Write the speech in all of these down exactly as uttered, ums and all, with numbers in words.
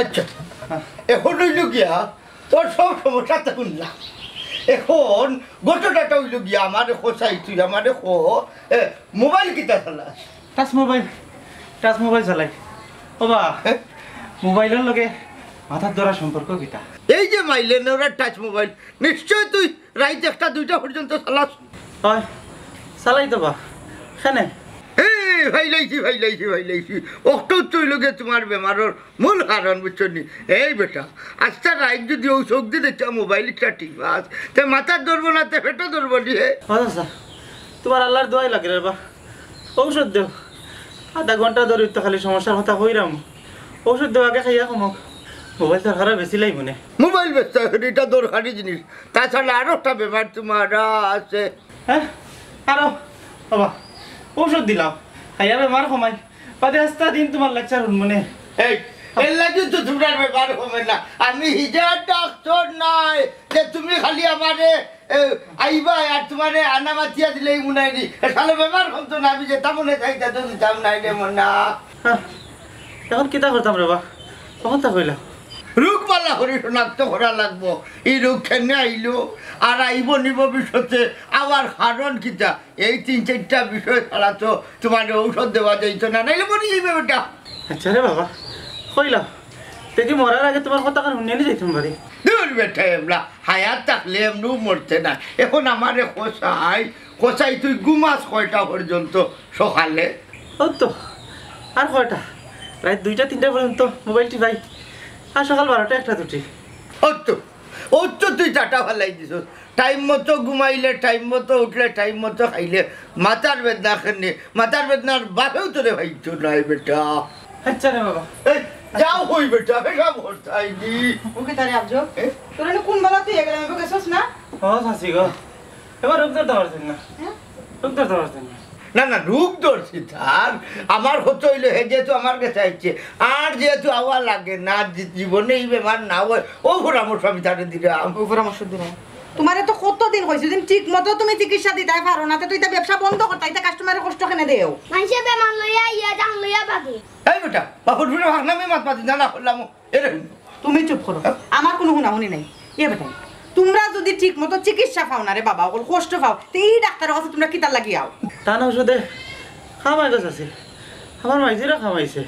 আচ্ছা, এখন অইল গিয়া তোর সব সমস্যা তো শুনলাম। এখন ঘটনাটা অইল গিয়া, আমারে কও চাই, তুই আমারে ক, এ, মোবাইল কিতা চালাস? টাচ মোবাইল, টাচ মোবাইল চালাই। ও বা, হ্যাঁ? মোবাইলর লগে মাথার ধরার সম্পর্ক কিতা? এই যে মাইলে নেওরা টাচ মোবাইল, নিশ্চয় তুই রাইত একটা দুইটা পর্যন্ত চালাস। হয়, চালাই তো বা। কেনে? এই, ফাইলাইছি, ফাইলাইছি, ফাইলাইছি। অক্টো তুই লগে তোমার বেমারর মূল কারণ, বুঝছো নি? এই বেটা, আস্তা রাইত যদি অউ চোখ দি দেখিয়া মোবাইল একটা টিপাস, তে মাথাত ধরবো না, তে পেটো ধরবো নি, হে? আচ্ছা, আচ্ছা। তোমার আল্লাহর দোয়াই লাগে রে বা। ঔষধ দেও। আধা ঘন্টা ধরি তো খালি সমস্যার কথা কইরাম। ঔষধ দেও, আগে খাইয়া কমক। মোবাইল তো খারাপ বেশি লাই মনে। মোবাইল বেচতে এখন এটা দরকারি জিনিস, তাছাড়া আরো একটা বেমার তোমার আছে। হ্যাঁ? আরো? বাবা, ঔষধ দিলাম, খাইয়া বেমার কমাই, বাদে আস্তা দিন তোমার লেকচার শুনবো নে। এই, এর লাগি তো তোমরার বেমার কমে না। আমি হিজার ডাক্তার নাই যে তুমি খালি আমারে, এ, আইবা আর তোমারে আনা মাতিয়া দিলেই মুনাইনি। এ, তাহলে বেমার কমতো না, আমি যেটা মনে চাই তা তো দিতাম নাই রে মনা। হ্যাঁ, এখন কিতা করতাম রে বা? তখন তা কইলা। রোগ বালা করি শনাক্ত করা লাগবো। এই রোগ কেনে আইলো, আর আইবো নি ভবিষ্যতে, আবার কারণ কিতা? এই তিন চাইরটা বিষয় ছাড়া তো তোমারে ঔষধ দেওয়া যাইতো না, নাইলে মরি যাইবে বেটা। আচ্ছা রে বাবা, কইলা, দেখি মরার আগে তোমার কথা কান শুনিয়া নি যাইতাম পারি। দূর বেটা, এমলা হায়াত থাকলে এমনেও মরতে না। এখন আমারে কও চাই, কও চাই তুই ঘুমাস কয়টা পর্যন্ত সকালে? ও তো, আর কয়টা? রাইত দুইটা তিনটা পর্যন্ত মোবাইল টিপাই, আর সকাল বারোটা একটা উঠি। ও তো, ও তো তুই টাটা ফালাই দিছস। টাইম মতো ঘুমাইলে, টাইম মতো উঠলে, টাইম মতো খাইলে, মাথার বেদনা কেনে, মাথার বেদনার বাপেও তোরে পাইতো নায় বেটা। আচ্ছা রে বাবা। এই, যাও কই বেটা, পেশাব করতাই নি। ওকে তারে আবজো। এ? তোরা না কোন বালা তুই এগুলা আমাকে গেছস না? ও চাচি গো, এবার রোগ ধরতে পারছেন না। হ্যাঁ? রোগ ধরতে পারছেন না। না, না, রোগ ধরছি তার। আমার কথা অইলো, হে যেহেতু আমার কাছে আইছে, আর যেহেতু আওয়া লাগে না, জী-, জীবনে এই বেমার না হয়, ও পরামর্শ আমি তারে দিলাম। ও পরামর্শ দিলাম। তোমারে তো কতদিন কইছি, যদি ঠিক মতো তুমি চিকিৎসা দিতায় পারো না, তে তুই তা ব্যবসা বন্ধ করতায়, তা কাস্টমারে কষ্ট কেনে দেও? মানষে বেমার লইয়া আইয়া জান লইয়া বাদে। এই বেটা, বাপর ফুলে ভাগনা আমি মাত মাতি না, না করলাম। এরে হুন। তুমি চুপ করো, আমার কুনু হুনাহুনি নাই। এ বেটা, তুমরা যুদি ঠিক মতো চিকিৎসা পাও না রে বাবা, অকল কষ্ট পাও, তে ই ডাক্তারর কাছে তুমরা কিতার লাগি আও? তান ঔষধে কামাই গেছে আছে, আমার মাইজিরও কামাইছে,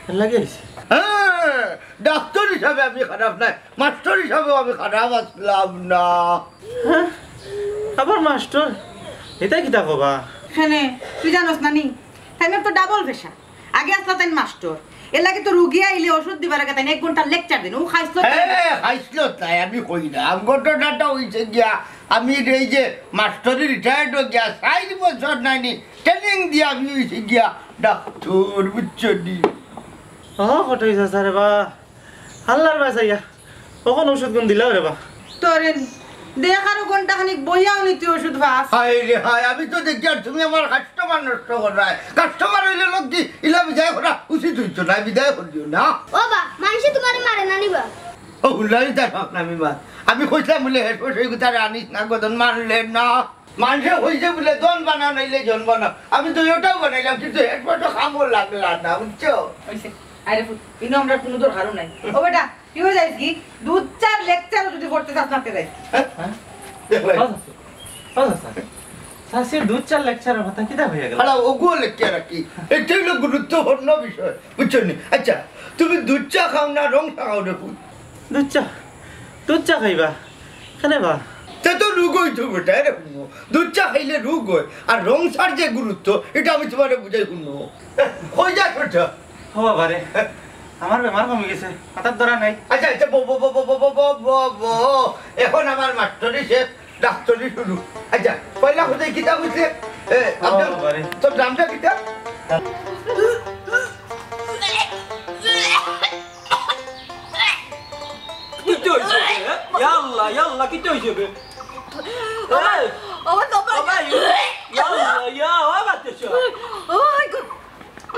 এর লাগি আইছে। হ্যাঁ, ডাক্তার হিসাবে আমি খারাপ নায়, মাস্টার হিসাবেও আমি খারাপ আছলাম না। হ্যাঁ, আবার মাস্টার, ইতা কিতা কবা? কেনে, তুই জানোস না নি? তাইন তো ডাবল পেশা। আগে আছলা তাইন মাস্টার, এর লাগি তো রুগী আইলে ওষুধ দিবার আগে তাইন এক ঘন্টা লেকচার দেইন। ও খাইছলত তাইন? হ্যাঁ, খাইছলত তাইন, আমি কইরাম। ঘটনাটা অইছে গিয়া, আমি এই যে মাস্টারি রিটায়ার্ড অই গিয়া চাইর বছর নাইনি ট্রেনিং দিয়া আমি অইছি গিয়া ডাক্তার, বুঝছো নি? ও, কটাই চাচা রে বা। আল্লার বায় চাইয়া, অখন ঔষধ গুন দিলাও রে বা। তোরে দেখ আরো ঘন্টা খানিক বইয়াও নি তুই ঔষধ পাস। হায় রে হায়, আমি তো দেখি আর তুমি আমার কাস্টমার নষ্ট কররায়। কাস্টমার অইলে লগে ইলা বিদায় করা উচিত অইতো না, বিদায় করিও না। ও বা, মানষে তোমারে মারে না নি বা? ও, হুনলায় তার ফাঁক নামি মা। আমি কইছলাম বুলে হেড বস অই তারে আনিস না, গদন মারলে না। মানষে কইছে বুলে, "ধন বানাও নাইলে জন বানাও।" আমি তো ওটাও বানাইলাম, কিন্তু একবার তো কামড় লাগলা না, বুঝছো? অইছে। আরে ফুত, ইনো আমরার কুনু দরকারও নাই। ও বেটা, তুই অই যাইস কি? দুধ চার লেকচারও যুদি পড়তে চাস না, তে যাইস। হ্যাঁ? হ্যাঁ? দেখলাই? আচ্ছা, আচ্ছা, আচ্ছা। চাচির দুধ চার লেকচারর কথা কিতা অইয়া গেল? আরে, ওগু লেকচার আর কি? এটা অইলো গুরুত্বপূর্ণ বিষয়, বুঝছো নি? আচ্ছা, তুমি দুধ চা খাও না রং চা খাও রে ফুত? দুধ চা? দুধ চা খাইবা? কেনে বা? তে তো রোগ অইতো বেটা, এরে হুনো। দুধ চা খাইলে রোগ অয়, আর রং চার যে গুরুত্ব, ইটা আমি তোমারে বুঝাই হুনো। কই যাস বেটা? ও বাবা রে, আমার বেমার কমি গেছে, মাথাত ধরা নাই। আচ্ছা, আচ্ছা, বও, বও, বও। এখন আমার মাস্টারি শেষ, ডাক্তারি শুরু। আচ্ছা, পয়লা কোথায় কিতা বুঝলে? এ, ও আপনার, বাবা রে। তোর নামটা কিতা? কিতা অইছে বে, হ্যাঁ? ইয়া আল্লাহ, ইয়া আল্লাহ, কিতা অইছে বে? এই, ও বাবা, ও ভাই, ইয়া আল্লাহ, ইয়া, ও বাচ্চা। ও মাই গড,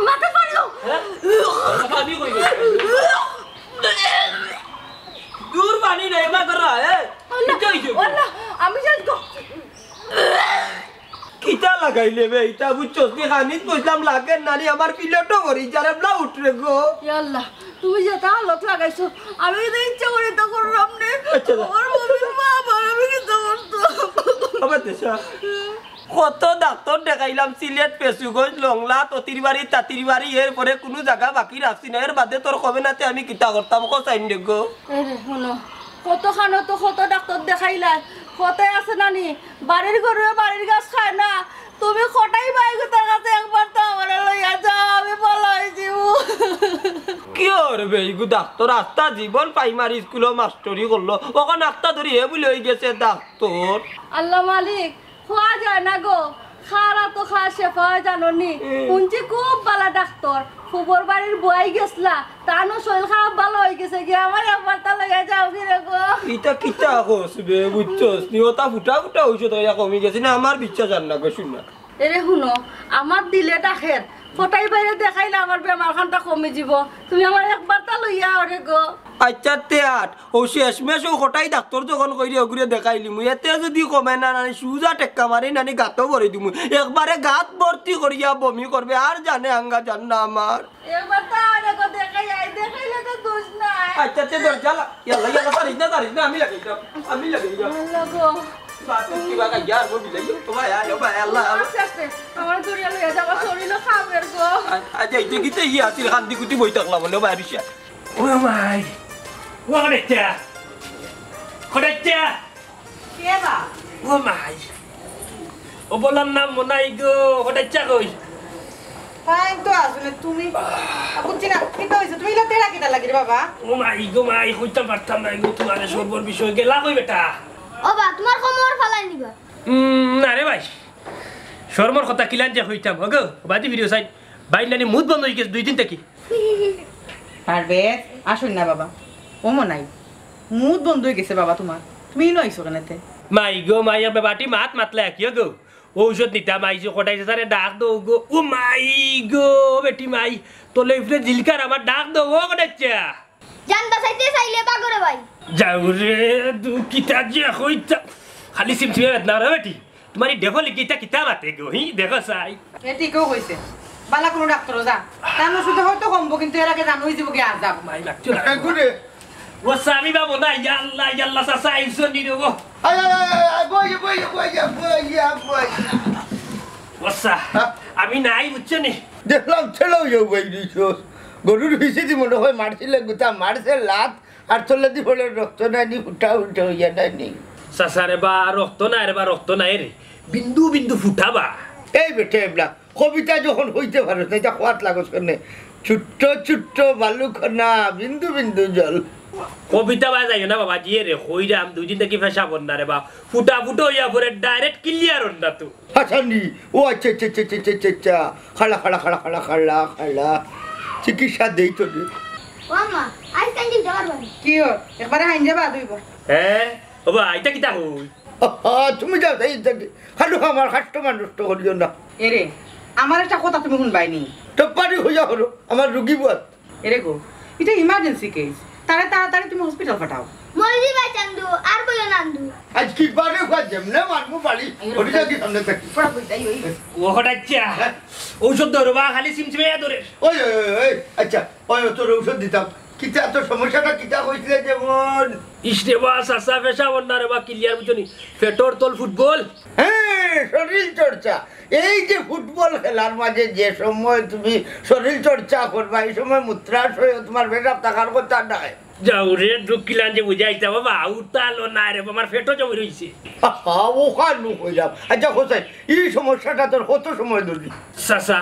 মাথা ফাটলো। হ্যাঁ? মাথা ফাটি কই গেল? দূর পানি নাই, মা করা, হ্যাঁ? আল্লাহ, কিতা অইছে বে? আল্লাহ, আমি শেষ গো। কিতা লাগাইলে বে? ইটা বুঝছস নি? খানিত বুঝলাম লাগে না রে, আমার পিলেটও করি, যারে ব্লা উঠরে গো। ইয়া আল্লাহ, তুমি যেতা হালত লাগাইছো, আমি কিন্তু ইচ্ছা করি তা করলাম নে। আচ্ছা, যা। আমার মমির মা আমার আমি কিন্তু করতো। আবার দেশা। কত ডাক্তর দেখাইলাম, সিলেট, ফেঞ্চুগঞ্জ, লংলা, ততির বাড়ি, তাতির বাড়ি, এরপরে কুনু জাগা বাকি রাখছি না। এর বাদে তোর কবে নাতে আমি কিতা করতাম, কসাইন দেখো। এই রে, হুনো, কত খানো তো কত ডাক্তর দেখাইলা, কত আছে নানি, বাড়ির গরুয়ে বাড়ির ঘাস খায় না। তুমি কটাই ভাই তার কাছে একবার তো আমারে লইয়া যাও, আমি ভালা অই যিমু। কি ওর বেইগু ডাক্তর, আস্তা জীবন প্রাইমারি স্কুলো মাস্টরি করলো, অখন আস্তা ধরি হে বুলি অই গেছে ডাক্তর। আল্লাহ মালিক, কওয়া যায় না গো, কার আতো কার শেফা অয় জানো নি? হুনছি খুব ভালা ডাক্তর, ফুবর বাড়ির বুয়াই গেছলা, তানও শরীর খারাপ ভালা অই গেছে গি, আমারে একবার তা লইয়া যাও গি রে গো। ইতা কিতা কস বে, বুঝছস নি? অতা ফুটা ফুটা অইছে তো, ইয়া কমি গেছে না, আমার বিশ্বাস আর না গো, হুন না। এরে হুনো, আমার দিলে ডাকের, কটাই ভাইরে দেখাইলে আমার বেমার খানটা কমি যিবো, তুমি আমারে একবার তা লইয়া আও রে গো। আচ্ছা, তে আট, অউ শেষমেশ অউ কটাই ডাক্তর যখন কইরে অগুরে দেখাইলিমু, এতে যুদি কমে না, নানি সুজা টেক্কা মারি নানি গাতো ভরি দিমু। একবারে গাত ভর্তি করিয়া বমি করবে, আর জানে আঙ্গা জান না আমার। একবার তো আর একবার দেখাই আই, দেখাইলে তো দোষ নাই। আচ্ছা, তে দরজা লা-, ইয়াল্লা, ইয়াল্লা, তারিস না, তারিস না, আমি লাগাই দাও, আমি লাগাই দাও। আল্লাহ গো। বাপ, কিবা গাইয়া আর বমি লাগি, ও ভাই, আয়, ও ভাই, আল্লাহ, আল্লাহ। আস্তে আস্তে, আমার দরিয়া লইয়া যাবা, শরীরও খাবের গো। আ-, আচ্ছা, এই যে কিতা ইয়ে আছিল, কান্দি কুটি বই থাকলাম, বলে, ও ভাই, রিক্সা। ও মাই, ও কটাইচ্চা, কটাইচ্চা। কে বা? ও মাই, ও বলার নাম মনাই গো, কটাইচ্চা কই? তাই তো আসলে তুমি, আ, বুঝছি না, কিতা অইছে? তুমি ইলা তেরা কিতা লাগি রে বাবা? ও মাই গো মাই, কইতাম পারতাম না গো, তুমারে সর্বর বিষয় গেলা কই বেটা? ও বা, তুমার কোমর ফালাই নিবা। উম, না রে ভাই, শরমর কথা কিলান যে কইতাম, ওগো, বাদি ভিডিও সাইড, বাইর নানি মুত বন্ধ অই গেছে দুই দিন থাকি। পারবে, আসুন না বাবা। ও মনাই, মুত বন্ধ অই গেছে বাবা তুমার। তুমি ইনো আইছো কেনেতে? মাই গো, মাই, আবে বাটি মাত মাতলা কি গো? ঔষধ নিতাম আইছি, কটাই চাচারে ডাক দেও গো। ও মাই গো, বেটি মাই, তলে উপরে জিলকার আমার ডাক দেও, ও কটাইচ্চা। জান বাঁচাইতে চাইলে পাগরে ভাই। যাও রে, দু কিতা যে কইতা। খালি সিমসিমে বেদনা রে বেটি। তুমার ই দেখো লিখি ইতা কিতা মাতে গো, হি? দেখো চাই। এ ঠিকও কইছে। বালা কুনু ডাক্তরো যা। তান ওষুধে হয়তো কমবো, কিন্তু এর আগে জানো অই যিবো গি আজাব। মাই লাগতো না। এ গুরে। ও স্বামী বাবু না, ইয়া আল্লাহ, ইয়া আল্লাহ, চাচা আইছো নি রে গো? আয়, আয়, আয়, আয়, বই, বই, বই, বই, বই। ও স্যা, হ্যাঁ? আমি নাই, বুঝছো নি? দেখলাম, ছেলেও যাও বই দিছস। গরুর ভিসিদি মনে হয় মারছিলে গুতা, মারছে লাত, আর তলেদি পড়ে রক্ত নাইনি, ফুটা ফুটা অইয়া নাইনি। চাচা রে বা, রক্ত নাই রে বা, রক্ত নাই রে। বিন্দু বিন্দু ফুটা বা। এই বেটা এবলা, কবিতা যখন কইতে পারস না, ইতা কওয়াত লাগস কেনে? ছোট্ট ছোট্ট বালুকণা, বিন্দু বিন্দু জল। কবিতা বায় যাইও না বাবা, জিয়ে রে, কইরাম, দুই দিন থাকি পেশাব অর না রে বা। ফুটা ফুটা অইয়া পড়ে, direct clear অর না তো। হাসানি, ও আচ্ছা, আচ্ছা, আচ্ছা, আচ্ছা, আচ্ছা, আচ্ছা। খালা, খালা, খালা, খালা, খালা, খালা। চিকিৎসা দেই তো রে। ও আম্মা, আইজ কাইন দিন যাওয়ার বাড়ি। কি ওর? একবারে হাইঞ্জা বাদ অইবো। হ্যাঁ? ও বা, ইতা কিতা কই? আহা, তুমি যাও, যাই, যাই। খালু আমার customer নষ্ট করিও না। এরে, আমার একটা কথা তুমি হুনবায় নি? তো পারি হইয়া হলো, আমার রুগী বুয়াত। এরে গো, ইটা emergency case। তারে তাড়াতাড়ি তুমি hospital পাঠাও। মরে দিবা চান্দু, আর বইও নান্দু। আইজ কি বারে ফুয়া যেমনে মারমু বাড়ি, ওটি যাকি সামনে থাকি। পড়া বইতাই ওই। ও কটাইচ্চা। হ্যাঁ? ঔষধ ধরো বা, খালি সিমসিমাইয়া ধরে। ওই, ওই, ওই, ওই, আচ্ছা, ওই তোর ঔষধ দিতাম। কিতা তোর সমস্যাটা কিতা কইছিলে যেমন? ইস রে বা, চাচা, পেশাব অর না রে বা, clear বুঝছো নি? পেটর তল ফুটবল। হ্যাঁ, শরীর চর্চা। এই যে ফুটবল খেলার মাঝে যে সময় তুমি শরীর চর্চা করবা, এই সময় মূত্রাশয়, তোমার পেশাব থাকার কথা নাই। যাও রে, দুঃখিলান যে বুঝাইতা বাবা, উতালো না রে, আমার পেটও জমি রইছে। আহা, ওখানু কইলাম। আচ্ছা, হোসেন, এই সমস্যাটা তোর কত সময় ধরি? চাচা,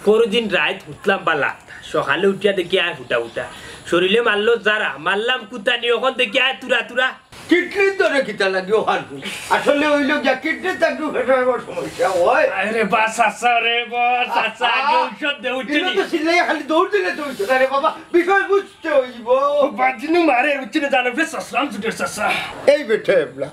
পরদিন রাইত উঠলাম বালা, সকালে উঠিয়া দেখি আয় ফুটা ফুটা। শরীরে মারলো যারা, মারলাম কুতানি, অখন দেখি আয় তুরা তুরা। কিডনির ধরে কিতা লাগে ওখান? আসলে অইলো গিয়া কিডনির থাকি পেশাবর সমস্যা অয়। আরে বা চাচা রে বা চাচা, আগে আহা, ঔষধ দে, উঠছে ইনো নি? তো চিল্লাইয়া খালি দৌড় দিলে তো অইতো না রে বাবা, বিষয় বুঝতে অইবো। বাজিনু মারে, উঠছে না, জানো ফের চাচা, আমি ছুটে চাচা। এই বেটা এবলা,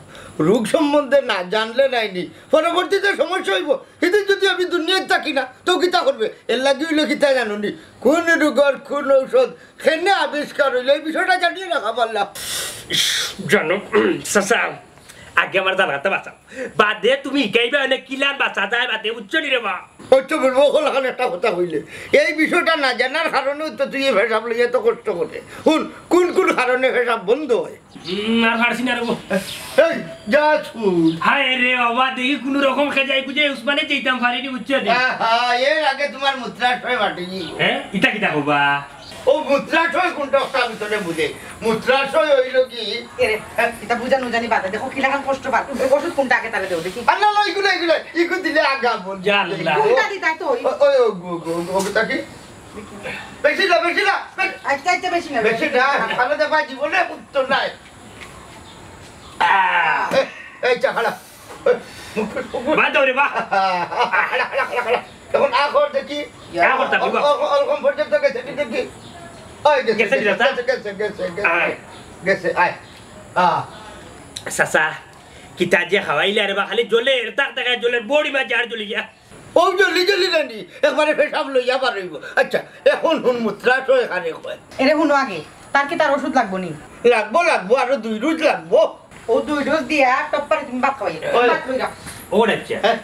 রোগ সম্বন্ধে না জানলে নাইনি, পরবর্তীতে সমস্যা অইবো। হিদিন যদি আমি দুনিয়াত থাকি না, তো কিতা করবে? এর লাগি অইলো কিতা জানো নি? কোন রোগর কোন ঔষধ কেনে আবিষ্কার অইলো, এই বিষয়টা জানিয়ে রাখা পারলাম। ইস, জানো, চাচা, আগে আমার জানাটা বাঁচাও, বাদে তুমি হিকাইবায় অনে কিলান বাঁচা যায় বাদে, বুঝছো নি রে বা? ওই তো বলবো, অখন একটা কথা কইলে, এই বিষয়টা না জানার কারণেউ তো তুই এই পেশাব লইয়া তো কষ্ট করে। হুন, কোন কোন কারণে পেশাব বন্ধ হয়? উম, আর পারছি না রে বা। এই, যা শুন। হায় রে বাবা, দেখি কুনু রকম খেজাই খুজাই উসমানে যাইতাম পারিনি, বুঝছো নি? আহা, এর আগে তোমার মূত্রাশয় ফাটি। হ্যাঁ, ইটা কিতা কবা? ও মূত্রাশয় কোনটা, ওটা আমি তোরে বুঝে। মূত্রাশয় অইল কি? এরে, এটা বুঝানো জানি বাদে। দেখো, কিলাখান কষ্ট পার। ওষুধ কোনটা আগে তারে দেও দেখি। আর না, না, এগুলো, এগুলো, এগুলো দিলে আগা বল। ইয়া আল্লাহ। কোনটা দিতা তো ওই? ও, ওই, ও, গো, গো, গো, ওটা কি? বেশি না, বেশি না, বেশি। আচ্ছা, আচ্ছা, বেশি না, বেশি বেশি না, না। তাহলে দেখবা জীবনে উত্তর নাই। আহ। এই, এই চা খালা। এই, মুখ, মুখ, মুখ। বাদ দাও রে, বাহ। খালা, খালা, খালা, খালা। এখন আ কর দেখি। আ করতাম, অল-, বাহ। অল-, অল-, অল-, পর্যন্ত গেছে, দেখি, দেখি। ওই গেছে, গেছে নি, গেছে, চাচা? গেছে, গেছে, গেছে, গেছে। আয়। গেছে, আয়। আ। চাচা, কিতা যে খাওয়াইলা রে বা, খালি জ্বলের, তাক তাকায় জ্বলের, বড়ি মাছ আর জ্বলি গিয়া। ও জ্বলি জ্বলি নানি, একবারে পেশাব লইয়া বার অইব। আচ্ছা, এখন হুন মূত্রাশয় কারে কয়। এরে হুনো আগে, তার কিতা ওষুধ লাগবো নি? লাগবো, লাগবো, আরো দুই ডোজ লাগবো। ও দুই ডোজ দিয়া টপ্পারে তুমি ভাত খাওয়াই। ওই। ভাত লইয়া। ও আচ্ছা। হ্যাঁ।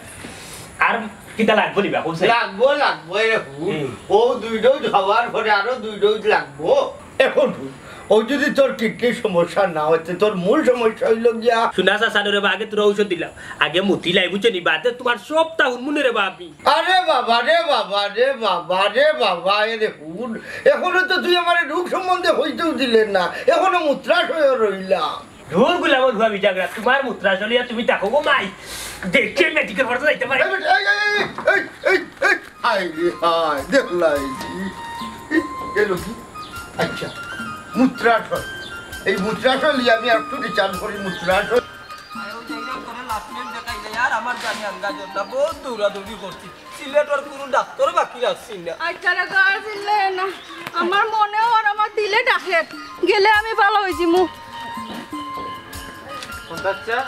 আর কিতা লাগবো নি বা, কোন সাইড? লাগবো, লাগবো, এরে হুন। হুম। ও দুই ডোজ খাওয়ার পরে আরো দুই ডোজ লাগবো। এখন হুন, ও যদি তোর কিডনির সমস্যা না অয়, তে তোর মূল সমস্যা অইল গিয়া। শুনা চাচা রে বা, আগে তোরা ঔষধ দিলাম, আগে মতি লাই, বুঝছো নি? বাদে তোমার সবটা হুনমু নে রে বা আমি। আরে বাবা রে বাবা রে বাবা রে বাবা, এরে হুন, এখনো তো তুই আমারে রোগ সম্বন্ধে কইতেও দিলে না, এখনো মূত্রাশয় রইলাম। দূর গুলামর ফুয়া বিজাগরা, তোমার মূত্রাশয় লইয়া তুমি থাকো গো মাই। দেখি মেডিকেল পড়তে যাইতাম পারি। এই বেটা, এই, এই, এই, এই, এই, এই, হায় রে হায়, দেখলাই নি। এই, গেল কি? আচ্ছা, মূত্রাশয়। এই মূত্রাশয় লইয়া আমি একটু বিচার করি, মূত্রাশয়। আয়ো, যাইরাম তোরে লাস্ট মিনিট দেখাইলে আর আমার জানি আঙ্গা জোর না, বহুত দৌড়াদৌড়ি করছি। সিলেটর কুনু ডাক্তর বাকি রাখছি না। আচ্ছা রে, গায়ে ফিরলে না। আমার মনে অর আমার দিলে ডাকে। গেলে আমি ভালা অই যিমু। কোনটা আচ্ছা?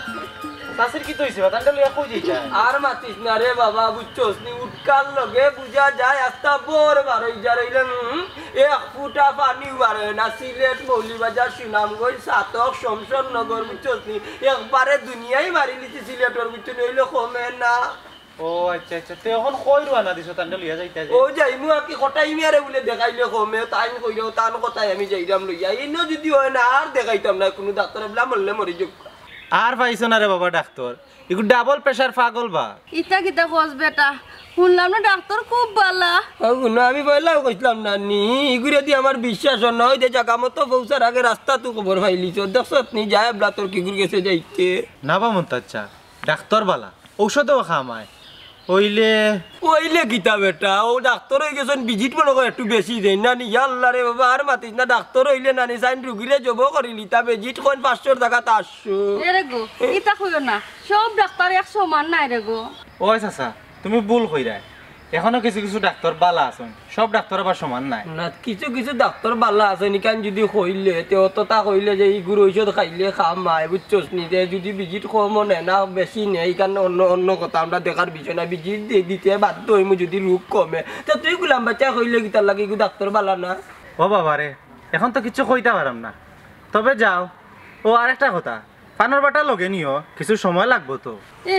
চাচির কিতা অইছে? বাতানটা লইয়া কই যাইতা? আর মাতিস না রে বাবা, বুঝছস নি? উটকার লগে বুঝা যায় আস্তা বর বার অই যার অইলে, হুম, এক ফুটা পানিও বার অয় না। সিলেট, মৌলভীবাজার, সুনামগঞ্জ, ছাতক, শমশেরনগর, বুঝছস নি? একবারে দুনিয়াই মারিলিছি সিলেটর, বুঝছস নি? অইলে কমে না। ও আচ্ছা, আচ্ছা। তে অখন কই রওয়ানা দিছো তানরে লইয়া যাইতা যে? ও যাইমু আর কি, কটাই মিয়ারে বুলে দেখাইলে কমে, তাইন কইরাও, তান কথায় আমি যাইরাম লইয়া। ইনো যদি অয় না, আর দেখাইতাম না কুনু ডাক্তর, এবলা মরলে মরি যাউক। আর পাইছো না রে বাবা ডাক্তর, ইগু ডাবল প্রেশার পাগল বা। ইতা কিতা কস বেটা, হুনলাম না ডাক্তর খুব ভালা। ও গুনো, আমি পয়লাও কইছলাম না নি, ইগুরে দি আমার বিশ্বাস অর না, অউ যে জাগা মতো পৌঁছার আগে রাস্তাত খবর পাইলিছো, দেখছত নি, যা এবলা তোর কিগুর গেছে যাইতে। না বা মন্তাজ চাচা, ডাক্তর ভালা, ঔষধেও কাম অয়। অইলে অইলে কিতা বেটা, অউ ডাক্তর অই গেছইন, ভিজিট মনো কয় একটু বেশি দেইন না নি? ইয়া আল্লাহ রে বাবা, আর মাতিস না, ডাক্তর অইলে না নি, চাইন রুগীরে জবো করিলিতা, ভিজিট কইন পাঁচশোর জাগাত আটশো। এরে গো, ইতা কইও না, সব ডাক্তর এক সমান নায় রে গো। ওই চাচা, তুমি ভুল কইরায়, এখনো কিছু কিছু ডাক্তর ভালা আছইন। সব ডাক্তর আবার সমান নায়। না, কিছু কিছু ডাক্তর ভালা আছে, নিকান যদি কইলে, তে অততা কইলে যে ইগুর ঔষধ খাইলে কাম অয়, বুঝছস নি? তে যদি ভিজিট কমও নেয় না, বেশি নেয়, ইখান অন্য, অন্য কথা, আমরা দেখার বিষয় না। ভিজিট দি-, দিতে বাধ্য অইমু যদি রোগ কমে। তে তুই গুলাম বাচ্চা কইলে কিতার লাগি, ইগু ডাক্তর ভালা না? ও বাবা রে, এখন তো কিছু কইতা পারাম না, তবে যাও। ও আরেকটা কথা, পানর বাটা লগে নিও, কিছু সময় লাগবো তো। এ,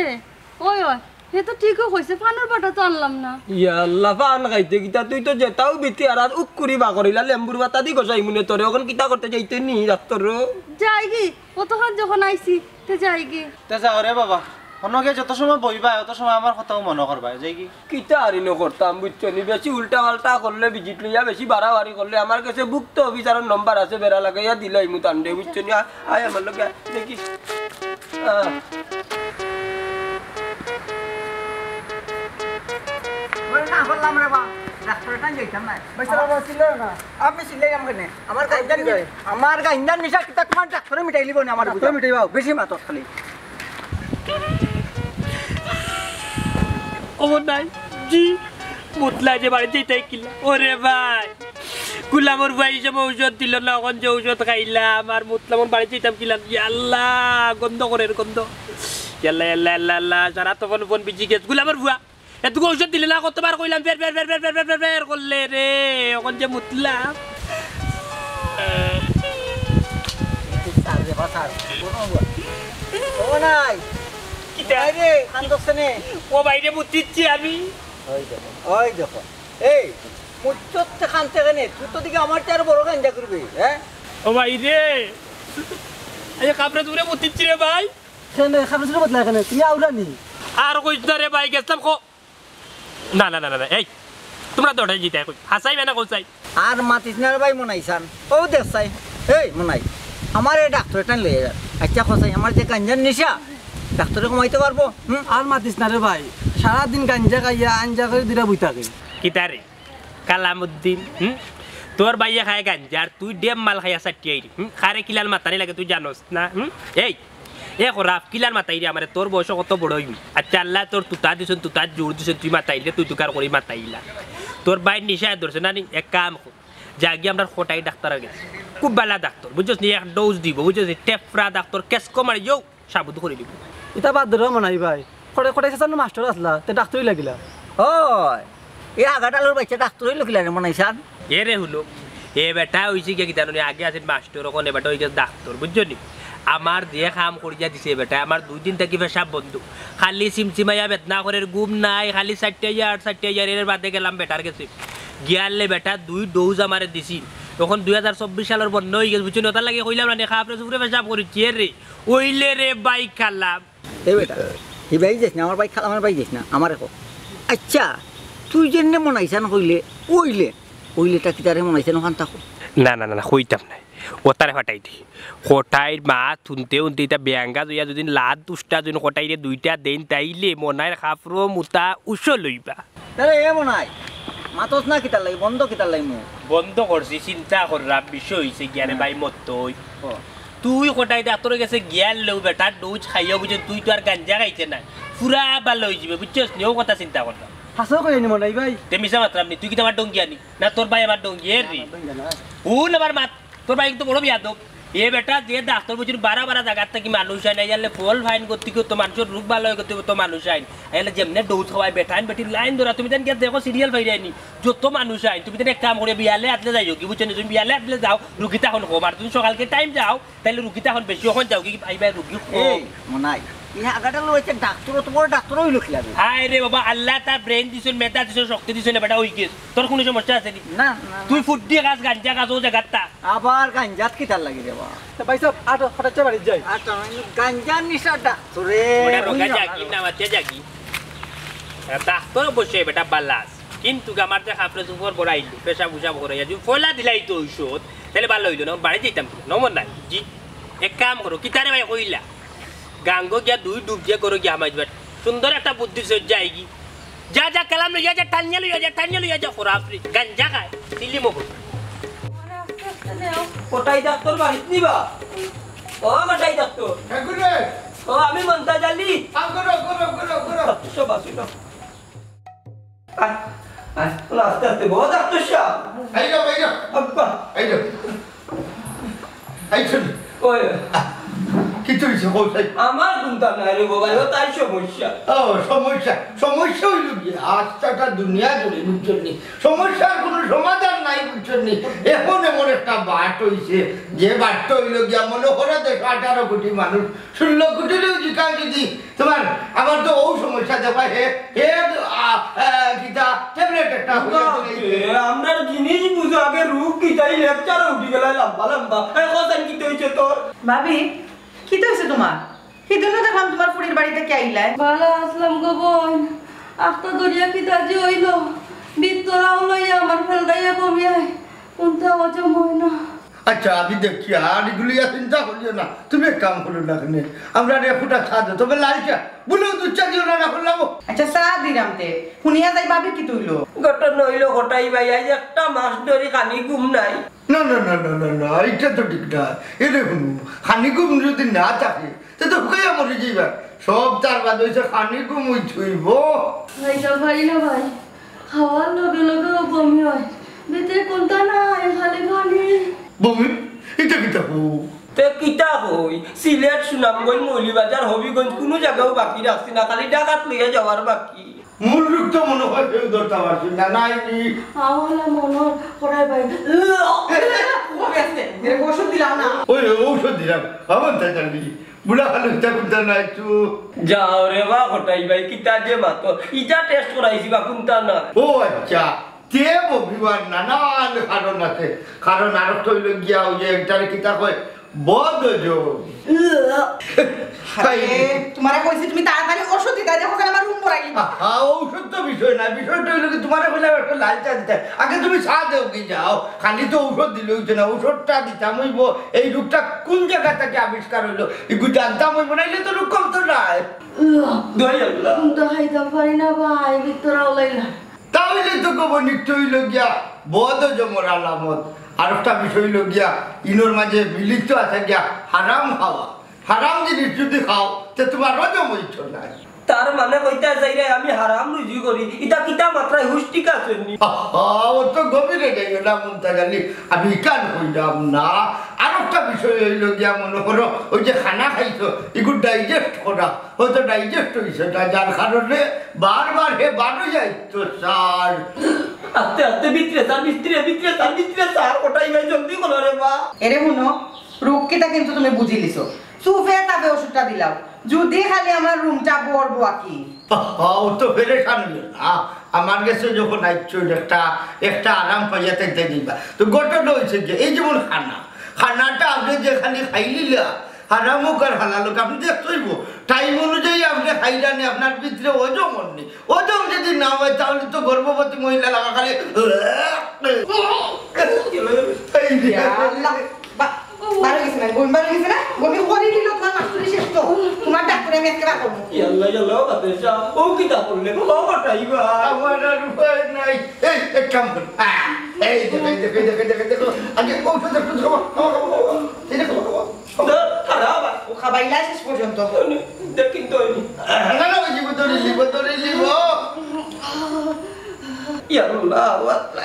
ওই, ওই, হে তো ঠিকউ কইছে, পানর বাটা তো আনলাম না। ইয়া আল্লাহ, পান খাইতে কিতা, তুই তো যেতাউ বিতি আর আর উক্কুরি বা করিলা, লেম্বুর বাটা দি গসাই মুনে তোরে, অখন কিতা করতে যাইতে নি ডাক্তর? যাইগি, অতখান যখন আইছি, তে যাইগি। তে যাও রে বাবা, অনো গিয়া যত সময় বইবায়, অত সময় আমার কথাও মনো করবায়, যাইগি। কিতা আর ইনো করতাম, বুঝছো নি? বেশি উল্টা পাল্টা করলে, ভিজিট লইয়া বেশি বাড়াবাড়ি করলে, আমার গেছে ভুক্ত অফিসারর নম্বর আছে, বেড়া লাগাইয়া দিলাইমু তানরে, বুঝছো নি? আয়, আয় আমার লগে, আয়, দেখি। আহ। ওরে না করলাম রে বা, ডাক্তর এখান যাইতাম না। ভাই সাহেব, আমার চিল্লাও না। আপনি চিল্লাইলাম কেনে? আমার গাঞ্জার নি-, আমার গাঞ্জার নিশা কিতা তোমার ডাক্তরে মিটাইলিবো না, আমার ডাক্তরে বুঝা। মিটাইবা, বেশি মাতস খালি। খবর নাই। জি, মুতলা যে বাড়িত যাইতায় কিলা। ওরে ভাই, গুলামর ভাই হিসাবে ঔষধ দিল না, অখন যে ঔষধ খাইলাম, আর মুতলামর বাড়িত যাইতাম কিলা। ইয়া আল্লাহ, গন্ধ করের গন্ধ। ইয়া আল্লাহ, ইয়া আল্লাহ, ইয়া আল্লাহ, ইয়া আল্লাহ, সারা তো ফোন, ফোন ভিজি গেছে। গুলামর ফুয়া, এতগু ঔষধ দিলে না, কতবার কইলাম, ফের, ফের, ফের করলে রে, অখন যে মুতলাম। এই, কিতা? আরে, কান্দছ কেনে? ও ভাইরে, বুঝছি আমি। ওই দেখো, ওই দেখো। এই, মুচ্ছতে কান্দতে কেনে? তুই তো দেখি আমার চেয়ে আরো বড় গাঞ্জা করবে, হ্যাঁ? ও ভাইরে, এই কাপড়ে তুমরে বুঝছি রে ভাই। কেনে, কাপড়ে তুমরে বদলা কেনে? তুমি আউলা নি? আর কইছ না রে ভাই, গেছলাম ক-, না, না, না, না, না, এই, তুমরা দৌড়াই জিতে কই? হাসাই বেনা কইছাই। আর মাতিস না রে ভাই মনাই চান। ও দেখ চাই। এই মনাই, আমার এই ডাক্তার এটা লইয়া যার। আচ্ছা কসাই, আমার যে গাঞ্জার নেশা, ডাক্তারে কমাইতে পারবো? হুম? আর মাতিস না রে ভাই, সারাদিন গাঞ্জা খাইয়া আঞ্জা করে দিরা বই থাকে। কিতারে? কালামুদ্দিন, হুম? তোর ভাইয়ে খায় গাঞ্জা, আর তুই ডেম মাল খাইয়া সাটিয়াইরি, হুম? খারে কিলান মাতানি লাগে তুই জানোস না, হুম? এই, এ খরাফ, কিলান মাতাইরে আমারে, তোর বয়স কত বড় হইবি? আচ্ছা, আল্লাহ তোর তুতা দিছন, তুতার জোর দিছন, তুই মাতাইলে তুই তুকার করি মাতাইলা। তোর ভাইর নিশায় ধরছে না নি? এক কাম কর, যা গিয়া আমরার কটাই ডাক্তারর গেছে, খুব বালা ডাক্তার, বুঝছস নি? এক ডোজ দিব, বুঝছস নি? টেফরা ডাক্তার, কেসকো মারিও, সাবুদ করি দিব। ইতা বাদ দে রে মনাই ভাই, কটাই, কটাই চাচার না মাস্টার আছলা, তে ডাক্তারই লাগিলা। ওই, এ আগাডালর বাইচ্চা ডাক্তার অইলো কিলা রে মনাই চান? এ রে হুনো, এ বেটা অইছে গিয়া কিতা জানো নি, আগে আছিল মাস্টার, অখন এ বেটা অইগেছে ডাক্তার, বুঝছো নি? আমার যে কাম করিয়া দিছে এ বেটায়, আমার দুই দিন থাকি পেশাব বন্ধ। খালি চিমচিমাইয়া বেদনা করের, ঘুম নাই, খালি সাটিয়া ইয়ার, সাটিয়া ইয়ার, এর বাদে গেলাম বেটার গেছে। গিয়ালে বেটা দুই ডোজ আমারে দিছিল। অখন দুই হাজার চব্বিশ সালর বন্যা অইগেছে, বুঝছো নি? অতার লাগি কইলাম না নি, কাপড়ে চুপড়ে পেশাব করিছি, এ রে। অইলে রে ভাই কালাম। এ বেটা, হি ভাই যাইস না, আমার ভাই খালামার ভাই যাইস না, আমারে ক। আচ্ছা, তুই যেনে মনাই চান কইলে, অইলে, অইলেটা কিতারে মনাই চান অখান থাকো? না, না, না, না, কইতাম নায়। অতারে ফাটাই দি। কটাইর মাত হুনতে হুনতে ইতা বেয়াঙ্গা জইয়া যদি লাত দুষ্টা যদি কটাইরে দুইটা দেইন, তাইলে মনাইর কাপড় মুতা উসল অইবা। তাইলে এ মনাই, মাতস না কিতার লাগি, বন্ধ কিতার লাগি মুখ? বন্ধ করছি, চিন্তা কররাম, বিষয় অইছে গিয়া রে হুম। ভাই মত অই। ও। তুই কটাই ডাক্তারর গেছে গিয়ার লেউ বেটার ডোজ খাইয়া বুঝে তুই তো আর গাঞ্জা খাইতে নায়, পুরা ভালা অইযিবে, বুঝছস নি? অউ কথা চিন্তা কররাম। হাছাউ কইরা নি মনাই ভাই? তে মিছা মাতরাম নি, তুই কিতা আমার ডঙ্গিয়া নি? না তোর ভাই আমার ডঙ্গিয়া নি? না, না, না। হুন আমার মাত, তোর ভাই কিন্তু বড় বেয়াদব। এ বেটা যে ডাক্তার বুঝছস নি, বারা বারা জাগাত থাকি মানুষ আইন, আইয়ালে ফল ফাইন করতে কি তো মানুষর রোগ ভালা অয় করতে তো মানুষ আইন। আইয়ালে যেমনে ডোজ খাওয়ায় বেটাইন বেটির লাইন ধরা, তুমি যেন গিয়া দেখো সিরিয়াল পাইরায় নি। যত মানুষ আইন, তুমি যেন এক কাম করি বিয়ালে আদলে যাইও গি, বুঝছো নি? তুমি বিয়ালে আদলে যাও, রুগী তখন কম, আর তুমি সকালকে টাইম যাও, তাইলে রুগী তখন বেশি, অখন যাও গি, পাইবায় রুগী কম। এই, মনাই, ই আগাটা লইছে ডাক্তার, অত বড় ডাক্তার অইলো কিলা বে? হায় রে বাবা, আল্লায় তার ব্রেইন দিছইন, মেধা দিছইন, শক্তি দিছইন, এ বেটা অইগেছে। তোর কুনু সমস্যা আছে নি? না, না, না। তুই ফুড্ডি খাস, গাঞ্জা খাস, অউ জাগাত থাক। আবার গাঞ্জাত কিতার লাগি রে বাবা? তে ভাইসাব, আটো, ফটাচ্চা বাড়িত যাই। আচ্ছা, আমি গাঞ্জার নিশা ডাক্তারে, ওটা রোগা বুঝলাম না। যাকি, না মাতিয়া যাকি। ডাক্তার অবশ্যই বেটা বালা আছে। কিন্তু আমার যে কাপড় চোপড় বড়াইল, পেশাব উশাব করাইয়া, যদি ফলা দিলাই তো ঔষধ, তাইলে ভালা অইলো না, বাড়ি যাইতাম কি? নমর নাই। জি, এক কাম করো, কিতারে ভাই কইলা? গাঙ্গো গিয়া দুই ডুব দিয়া করো গিয়া হামাই দিবা। সুন্দর একটা বুদ্ধি সজ্জা আইগি। যা, যা, কালাম লইয়া যা, টানিয়া লইয়া যা, টানিয়া লইয়া যা, খরাফ রে। গাঞ্জা খায়, সিলি মগজ। কটাই ডাক্তার বাড়িত নিবা? ও কটাই ডাক্তার। ঠাকুরে। ও, আমি মন্তাজ আলী। আ, করো, করো, করো, করো। সব আসিল। আয়, আয়, আস্তে আস্তে বউ, ডাক্তার সাব। এই যাও, এই যাও। আব্বা। এই যাও। এই শোন। ওই। কিতা অইছে, কও চাই? আমার কুন্তা নাই রে বাবা, অউ তাই সমস্যা। ও, সমস্যা। সমস্যা অইলো কি? আস্তাটা দুনিয়া জুড়ে, বুঝছইন নি? সমস্যার কুনু সমাধান নাই, বুঝছইন নি? অখন এমন একটা বাট অইছে, যে বাটটা অইলো গিয়া মনো করো দেখো আঠারো কোটি মানুষ, ষোলো কোটিরও জিকা যদি তুমার, আমার তো অউ সমস্যা দেখো, হে, হে, আ, আ, কিতা, ট্যাবলেট একটা হইয়া দিলে। এ, আমরার জিনিস বুঝো, আগে রোগ কিতা, ই লেকচারো উঠি গেলায় লম্বা লম্বা। এ, কও চাইন কিতা অইছে তোর? ভাবি, কিতা অইছে তুমার? হিদিনও দেখলাম তুমার ফুড়ির বাড়ি থাকি আইলায়। ভালা আছলাম গো বইন, আখতা ধরিয়া কিতা যে অইলো, ভিতরাও লইয়া আমার ফেলদাইয়া বমি অয়, কুন্তা হজম অয় না। আচ্ছা, আমি দেখি, আর ইগুলিয়া চিন্তা করিও না। তুমি এক কাম করো না কেনে, আমরারে এক ফুটা চা দেও, তবে লাল চা, বুলে দুধ চা দিও না, না করলাম। আচ্ছা, চা দিরাম তে, হুনিয়া যাই ভাবি কিতা অইলো? ঘটনা অইলো কটাই ভাই, আইজ একটা মাস ধরি খানি ঘুম নাই। না, না, না, না, না, না, ইটা তো ঠিক না। এরে হুনো, খানি ঘুম যদি না থাকে, তে তো হুকাইয়া মরি যাইবা। সব তার বাদ অইছে খানি ঘুম অইতে অইবো। ভাই, যাও, ভাই, না ভাই। খাওয়ার লগে লগেও বমি অয়। ভিতরে কুন্তা নাই, খালি পানি। বমি? ইটা কিতা কও? তে কিতা কই? সিলেট, সুনামগঞ্জ, মৌলভীবাজার, হবিগঞ্জ কুনু জাগাও বাকি রাখছি না, খালি ঢাকাত লইয়া যাওয়ার বাকি। মূল রোগ তো মনো অয় কেউ ধরতা পারছইন না, নায় নি? আওয়ালা মনো অয়, কটাই ভাই। কমে আছে, এরে ঔষধ দিলাম না। ওই, ওই ঔষধ দিলাম, আমার তাই জানি। বুড়া হালুকটা কুনটা নাই তো। যাও রে বা, কটাই ভাই, কিতা যে মাতো। ইটা টেস্ট করাইছি বা, কুনটা না। ও আচ্ছা, তে ববিবার নানান কারণ আছে। কারণ আরোকটা অইলো গিয়া, ওই যে একটারে কিতা কয়, বদ হজম। আরে, তোমারে কইছি তুমি তাড়াতাড়ি ঔষধ দিতা, দেখো কেন আমার রুম ভরাই দিবা। আহা, ঔষধ তো বিষয় না, বিষয়টা অইলো কি, তোমারে কইলাম একটা লাল চা দিতে, আগে তুমি চা দেও কি যাও, খালি তো ঔষধ দিলে অইতো না, ঔষধটা দিতাম অইবো। এই রোগটা কোন জায়গা থেকে আবিষ্কার অইলো, এগু জানতাম অইবো, নাইলে তো রোগ কমতো নায়। দোহাই আল্লাহ। তো খাইতাম পারি না ভাই, ভিতরে ওলাই না। তাইলে তো কব নিশ্চয় অইলো গিয়া বদ হজমর আলামত। আর একটা বিষয় অইলো গিয়া, ইনোর মাঝে মিলিত আছে গিয়া হারাম খাওয়া। হারাম জিনিস যদি খাও, তে তোমার হজম অইতো না। তার মানে কইতা চাইরে আমি হারাম রুজি করি, ইটা কিতা মাতরায়, হুশ ঠিক আছে নি? আহা, ও তো গভীরে যাইও না, মন্তাজ আলী, আমি ইখান কইলাম না। আর একটা বিষয় অইলো গিয়া, মনে করো, ওই যে খানা খাইছো, এগু ডাইজেস্ট করা, হয়তো ডাইজেস্ট অইছে না, যার কারণে বারবার হে বারো যাইতো স্যার। আস্তে আস্তে ভিতরে স্যার, ভিতরে, ভিতরে স্যার, ভিতরে স্যার, কটাই ভাই জলদি করো রে বা। এরে হুনো, রোগ কিতা কিন্তু তুমি বুঝিলিছো। চুপে তাবে ওষুধটা দিলাও। যদি খালি আমার রুমটা বড় বাকি। আহা, ও তো পেরেশান অইও না। আমার গেছে যখন আইছো একটা, একটা আরাম পাইয়া থাকতে দিবা। তো ঘটনা অইছে যে এই যেমন খানা, খানাটা আপনি যে খালি খাইলিলা, হারাম হোক আর হালাল হোক, আপনি দেখতে অইবো। টাইম অনুযায়ী আপনি খাইলানি, আপনার ভিতরে হজম অর নি। হজম যদি না হয়, তাহলে তো গর্ভবতী মহিলা লাগা খালি এই যে ইয়া আল্লাহ, বা-, বারো গেছে না, বমি বারো গেছে না, বমি করি দিল তোমার মাস্টরি শেষ তো, তোমার ডাক্তারে আমি আজকে বার করবো। ইয়াল্লা, ইয়াল্লা, ও বাতাসা, ও কিতা করলে? ও বাটাইবা। আমার আর উপায় নাই। এই, এক কাম করি। আহ, এই দেখো, এই দেখো, এই দেখো, এই দেখো, এই দেখো। আগে ঔষধ একটু খাওয়া, খাওয়া, খাওয়া, খাওয়া। এই দেখো, খাওয়া, খাওয়া। খারাপ। ও খাবাইলা শেষ পর্যন্ত। দেখি তো। না, না, ওই জীবন ধরে জীবন ধরে জীবন। ইয়াল্লা,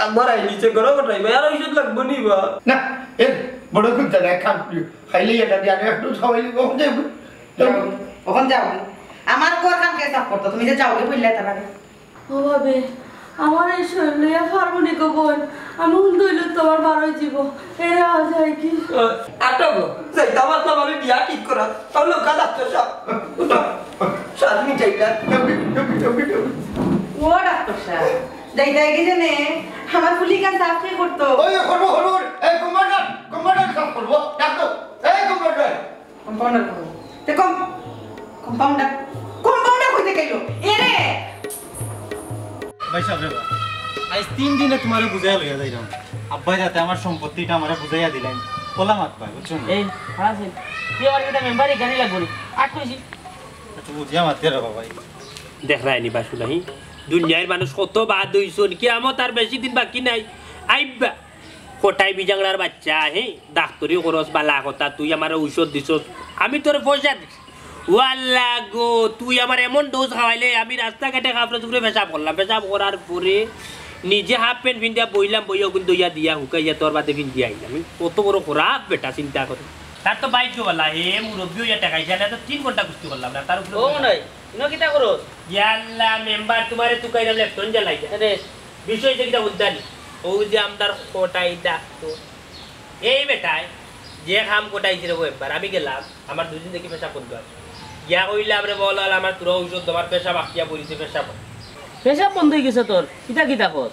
আবার আই নিচে গরম উঠাইবা, আর ঔষধ লাগবো নি বা? না, এর বড় খুব জানে, খান প্রিয়। খাইলে এটা দিয়ে আমি একটু খাওয়াইলি, কখন যাইব? যাও, কখন যাও? আমার ঘর খান কে সাফ করতো? তুমি যে যাও, কে বললে তার আগে? ও ভাবে, আমার এই শরীর লইয়া পারবো নি গো বোন, আমি উন দইলে তোমার বারোই জীব, এরা যায় কি? আহ, আটা গো, যাই, দাবার দাবার বিয়া ঠিক করা, তাহলে কাজ আসতে সব। সাত মিনিট যাইলা। ও ডাক্তার সাহেব, যাই যাই কি জানে, আমার ফুলি কান সাফ কে করতো? ওই, করবো, করবো, এই কম্পাউন্ডার, কম্পাউন্ডার সাফ করবো, ডাকতো, এই কম্পাউন্ডার। কম্পাউন্ডার করবো। তে কম-, কম্পাউন্ডার, কম্পাউন্ডার কইতে গেল। এ রে! ভাই সাহেব রে ভাই, আজ তিন দিনে তোমারে বুঝাইয়া লইয়া যাইলাম। আব্বাই যাতে আমার সম্পত্তিটা আমারে বুঝাইয়া দিলেন। খোলা মাত ভাই, বুঝছো না? এই, হাসিন, তুই আমার কিতা মেম্বারি গাড়ি লাগবো নি? আট কইছি। আচ্ছা, বুঝিয়া মাত রে বাবা ভাই। দেখরায়নি বাসুলাহি, দুনিয়ার মানুষ কত বাদ অইছইন, কিয়ামত আর বেশি দিন বাকি নাই। আইবা। কটাই বিজাংড়ার বাচ্চা, হে? ডাক্তরি করস, বালা কথা, তুই আমারে ঔষধ দিছস, আমি তোরে পয়সা দিছি। ওয়াল্লা গো, তুই আমার এমন ডোজ খাওয়াইলে, আমি রাস্তাঘাটে কাপড়ে চুপড়ে পেশাব করলাম, পেশাব করার পরে নিজে হাফ প্যান্ট পিন্দিয়া বইলাম, বইয়া ওগুন দইয়া দিয়া হুকাইয়া তোর বাদে পিন্দিয়া আইলাম। আমি কত বড় খারাপ বেটা, চিন্তা করে। তার তো ভাইগ্য বালা, হে মুরব্বি অইয়া ঠেকাইছে, না তো তিন ঘন্টা কুস্তি করলাম না, তার উপরে ও মনে হয়, ইনো কিতা করস? ইয়াল্লা, মেম্বার তোমারে তুকাইরা লেফটন জ্বালাই দেয়। আরে। বিষয় যে কিতা বুঝতানি? ও যে আমরার কটাই ডাক্তর। এই বেটায় যে কাম কটাইছে রে ও একবার, আমি গেলাম, আমার দুদিন দেখি পেশাব বন্ধ আছে। গিয়া কইলাম রে বল, আমার তোরা ঔষধ দেবার পেশাব আকিয়া বলিছে পেশাব। পেশাব বন্ধ অই গেছে তোর? কিতা কিতা কর?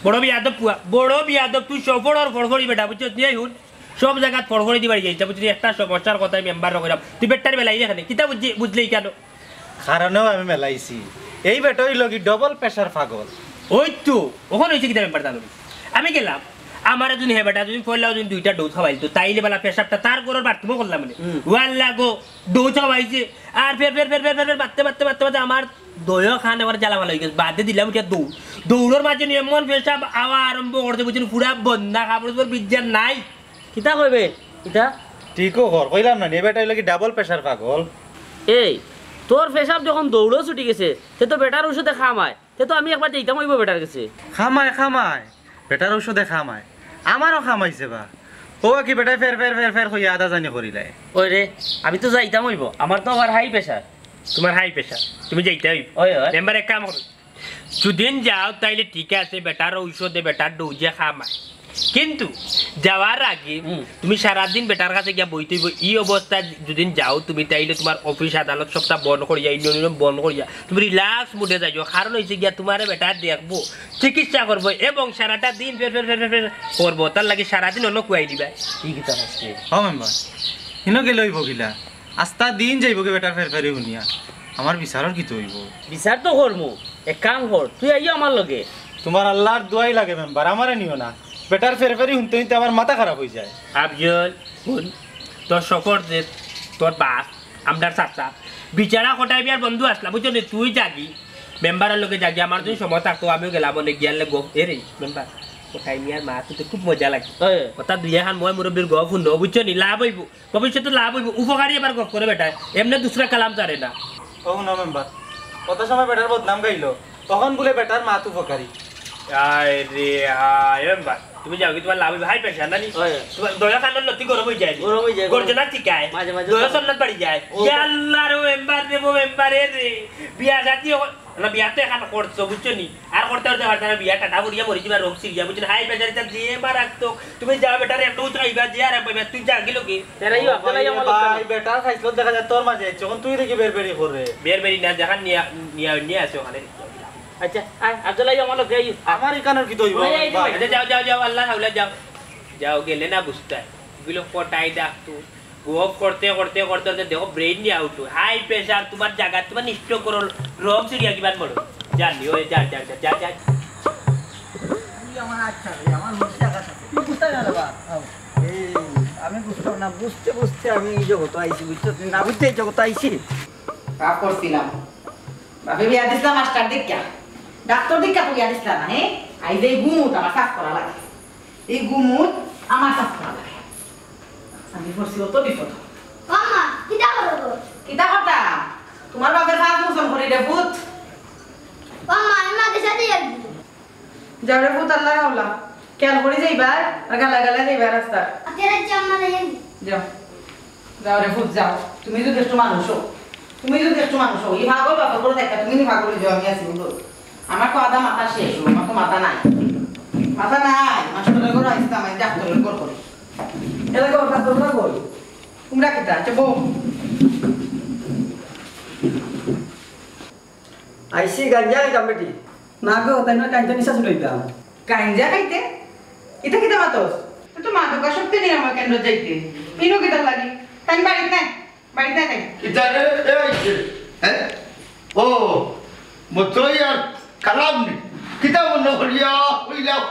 বড় বিয়াদব পুয়া, বড় বিয়াদব, তুই সফর আর ফরফরি বেটা, বুঝছস নি? এই হুন, সব জায়গাত ফরফরি দিবার গেছে, বুঝলি? একটা সমস্যার কথাই মেম্বার কইলাম, তুই বেটার বেলায় এখানে কিতা বুঝলি, বুঝলি কেন? কারণেও আমি মেলাইছি। এই বেটা অইলো কি ডাবল প্রেশার পাগল। ওই তো, ওখানে হইছে কিতা মেম্বার জানো? আমি গেলাম, আমারে যদি হে বেটা যদি পয়লাও যদি দুইটা ডোজ খাওয়াইতো, তাইলে বালা প্রেশারটা তার গরর বাড়তিমো করলাম মানে। হুম। ওয়াল্লা গো, ডোজ খাওয়াইছে, আর ফের, ফের, ফের, ফের, ফের, ফের, বাড়তে, বাড়তে, বাড়তে, বাড়তে আমার দইও খান এবার জ্বালা ভালা হয়ে গেছে, বাদে দিলাম উঠিয়া দৌড়। দৌড়র মাঝে নিয়ে এমন পেশাব আওয়া আরম্ভ করছে, বুঝছেন, পুরা বন্যা কাপড় চোপড় ভিজা নাই। কিতা কইবে? কিতা? ঠিকও কর, কইলাম না নি, এ বেটা অইলো কি ডাবল প্রেশার পাগল। এই, তোর পেশাব যখন দৌড়ও ছুটি গেছে, তে তো বেটার ঔষধে খামায়, তে তো আমি একবার যাইতাম অইবো বেটার গেছে। খামায়, খামায়, বেটার ঔষধে খামায়, আমারও খামাইছে বা। ও কি বেটায় ফের ফের ফের ফের কইয়া আদা জানি করিলায়। ওই রে, আমি তো যাইতাম অইবো, আমার তো আবার হাই প্রেশার। তোমার হাই প্রেশার, তুমি যাইতে অইবো। ওই, ওই। মেম্বার এক কাম করো, যুদিন যাও, তাইলে ঠিক আছে, বেটার ঔষধে, বেটার ডোজে খামায়। কিন্তু যাওয়ার আগে হুম। তুমি সারাদিন বেটার কাছে গিয়া বইতে অইবো। ই অবস্থায় যদি যাও তুমি, তাইলে তুমার অফিস আদালত সবটা বন্ধ করিয়া, ইউনিয়ন বন্ধ করিয়া, তুমি রিল্যাক্স মুডে যাইও। কারণ অইছে গিয়া তুমারে বেটায় দেখবো, চিকিৎসা করবো এবং সারাটা দিন ফের ফের ফের ফের ফের করবো। তার লাগি সারাদিন অনো খুয়াই দিবা। ই কিতা আছে? ও মেম্বার, ইনো গেলে অইবো কিলা? আস্তা দিন যাইবো কি বেটার ফেরফেরি হুনিয়া? আমার বিচারর কিতা অইবো? বিচার তো করমু, এক কাম কর, তুই আইও আমার লগে। তুমার আল্লার দোয়াই লাগে মেম্বার, আমারে নিও না। বেটার ফেরফেরি হুনতে হুনতে আমার মাথা খারাপ অইযায়। আফজল, হুন, তোর শকর যে, তোর বাপ, আমরার চাচা, বিচারা কটাই বিয়ার বন্ধু আছলা, বুঝছস নি? তুই যাগি, মেম্বারর লগে যাগি, আমার যদি সময় থাকতো আমিও গেলাম, অনে গিয়ালে গো, এ রে, মেম্বার, কটাই মিয়ার মা, তুই তো খুব মজা লাগে। ওই। কথা দুই এখান ময় মুরব্বির গপ হুনো, বুঝছস নি? লাভ অইবো। ভবিষ্যতে লাভ অইবো, উপকারী আবার গপ করে বেটায়, এমনে দুসরা কালাম জানে না। ও হুনো মেম্বার, কত সময় বেটার বদনাম গাইলো, তখন বুলে বেটার মাত উপকারী। আয় রে আয়, মেম্বার, তুমি যাওগি, তুমার লাভ অইবো, হাই প্রেশার না নি? হয়। তুমার দয়া কান্নার লতি গরম অইযায় নি? গরম অইযায়, গরম। গর্জনা ঠিক অয়। মাঝে মাঝে দয়া গরম। সন্ন্যত বাড়ি যায়। ও। ইয়া আল্লাহ রে, ও মেম্বার রে, ও মেম্বার এ রে, বিয়া জাতি অখন না, বিয়া তো এখান করছো, বুঝছো নি? আর করতে করতে পারতা না, বিয়া টাটা পড়িয়া মরি যিবা, রোগ সিরিয়া, বুঝছো নি? হাই প্রেশার ইটা যে মারাত্মক। তুমি যাও বেটারে, একটা উতরা ইবা যে আর পাইবা, তুই যা গেলো কি? তেরা ইও, ও ভাই, তেরা ইও আমার ভাই, লোক। বেটার খাইছলত দেখা যায় তোর মাঝে, যখন তুই দেখি বেরবেরি করে। বেরবেরি না, যেখান নিয়া, নিয়া, নিয়া আছে ওখানে। আচ্ছা, আয়, আব্দুল্লাহ, ইও আমার লোক, যাই। আমার এখানোর কিতা অইবো, ওই, এই, ভাই? আচ্ছা, যাও, যাও, যাও, আল্লাহ হাওলা, যাও। যাও, গেলে না বুঝতে। এগুলো কটাই ডাকতো। গপ করতে, করতে, করতে, করতে, দেখো, ব্রেইন নিয়া উঠো। হাই প্রেশার, তুমার জাগা, তুমার নিশ্চয় করো, রং চুরিয়া কিমান বড়। জানি, ওই, যা, যা, যা, যা, যা। তুই আমার আচ্ছা রে, আমার মুখ দেখা থাকে। তুই বুঝতে গেলে বা? এই, আমি বুঝতাম না, বুঝতে বুঝতে আমি এই জগতে আইছি, বুঝছো? তুই না বুঝতে এই জগতে আইছি। পাপ করছিলাম। বাপে বিয়া দিছিলাম মাস্টার দেখিয়া। ডাক্তার দেখিয়া তো বিয়া দিছিলাম না, হ্যাঁ? আইজ এই গুমুত আমার সাফ করা লাগে। এই গুমুত আমার সাফ করা লাগে। আমি পড়ছি অত বিপদ। আম্মা, কিতা করো গো? কিতা করতাম? তুমার বাপের পাপ মোচন করি রে পুত। আম্মা, আমি মাদ্রাসাত যাইমু। যাও রে পুত, আল্লাহ হাওলা। খেয়াল করি যাইবা, আর গালা গালা যাইবা রাস্তা। আজকে রাইত আম্মা যাইমু। যাও। যাও রে পুত, যাও। তুমি যদি একটু মানুষ অও, তুমি যদি একটু মানুষ অও, ই পাগল বাপর ঘরো থাইক্কা, তুমি নি পাগল অই যাও, আমি আছি বুঝো। আমার তো আধা মাথা শেষ, আমার তো মাথা নাই। মাথা নাই, মাস্টারর ঘরো আইছি, আমি ডাক্তারর ঘর করি। এলা ঘর, ডাক্তারর ঘর করি। তোমরা কিতা? আচ্ছা, বউ। আইছি গাঞ্জা খাইতাম বেটি। না গো, তাইন গাঞ্জা নিশা ছুটাইতাম। গাঞ্জা খাইতে? ইতা কিতা মাতস? তুই তো মাদকাসক্তি নিরাময় কেন্দ্র যাইতে। ইনো কিতার লাগি? তাইন বাড়িত নাই? বাড়িত নাই তাইন? কিতা রে? এ আইছে? হ্যাঁ? ও, মতই আর কালাম নি। কিতা মনে করিয়া কইলাম?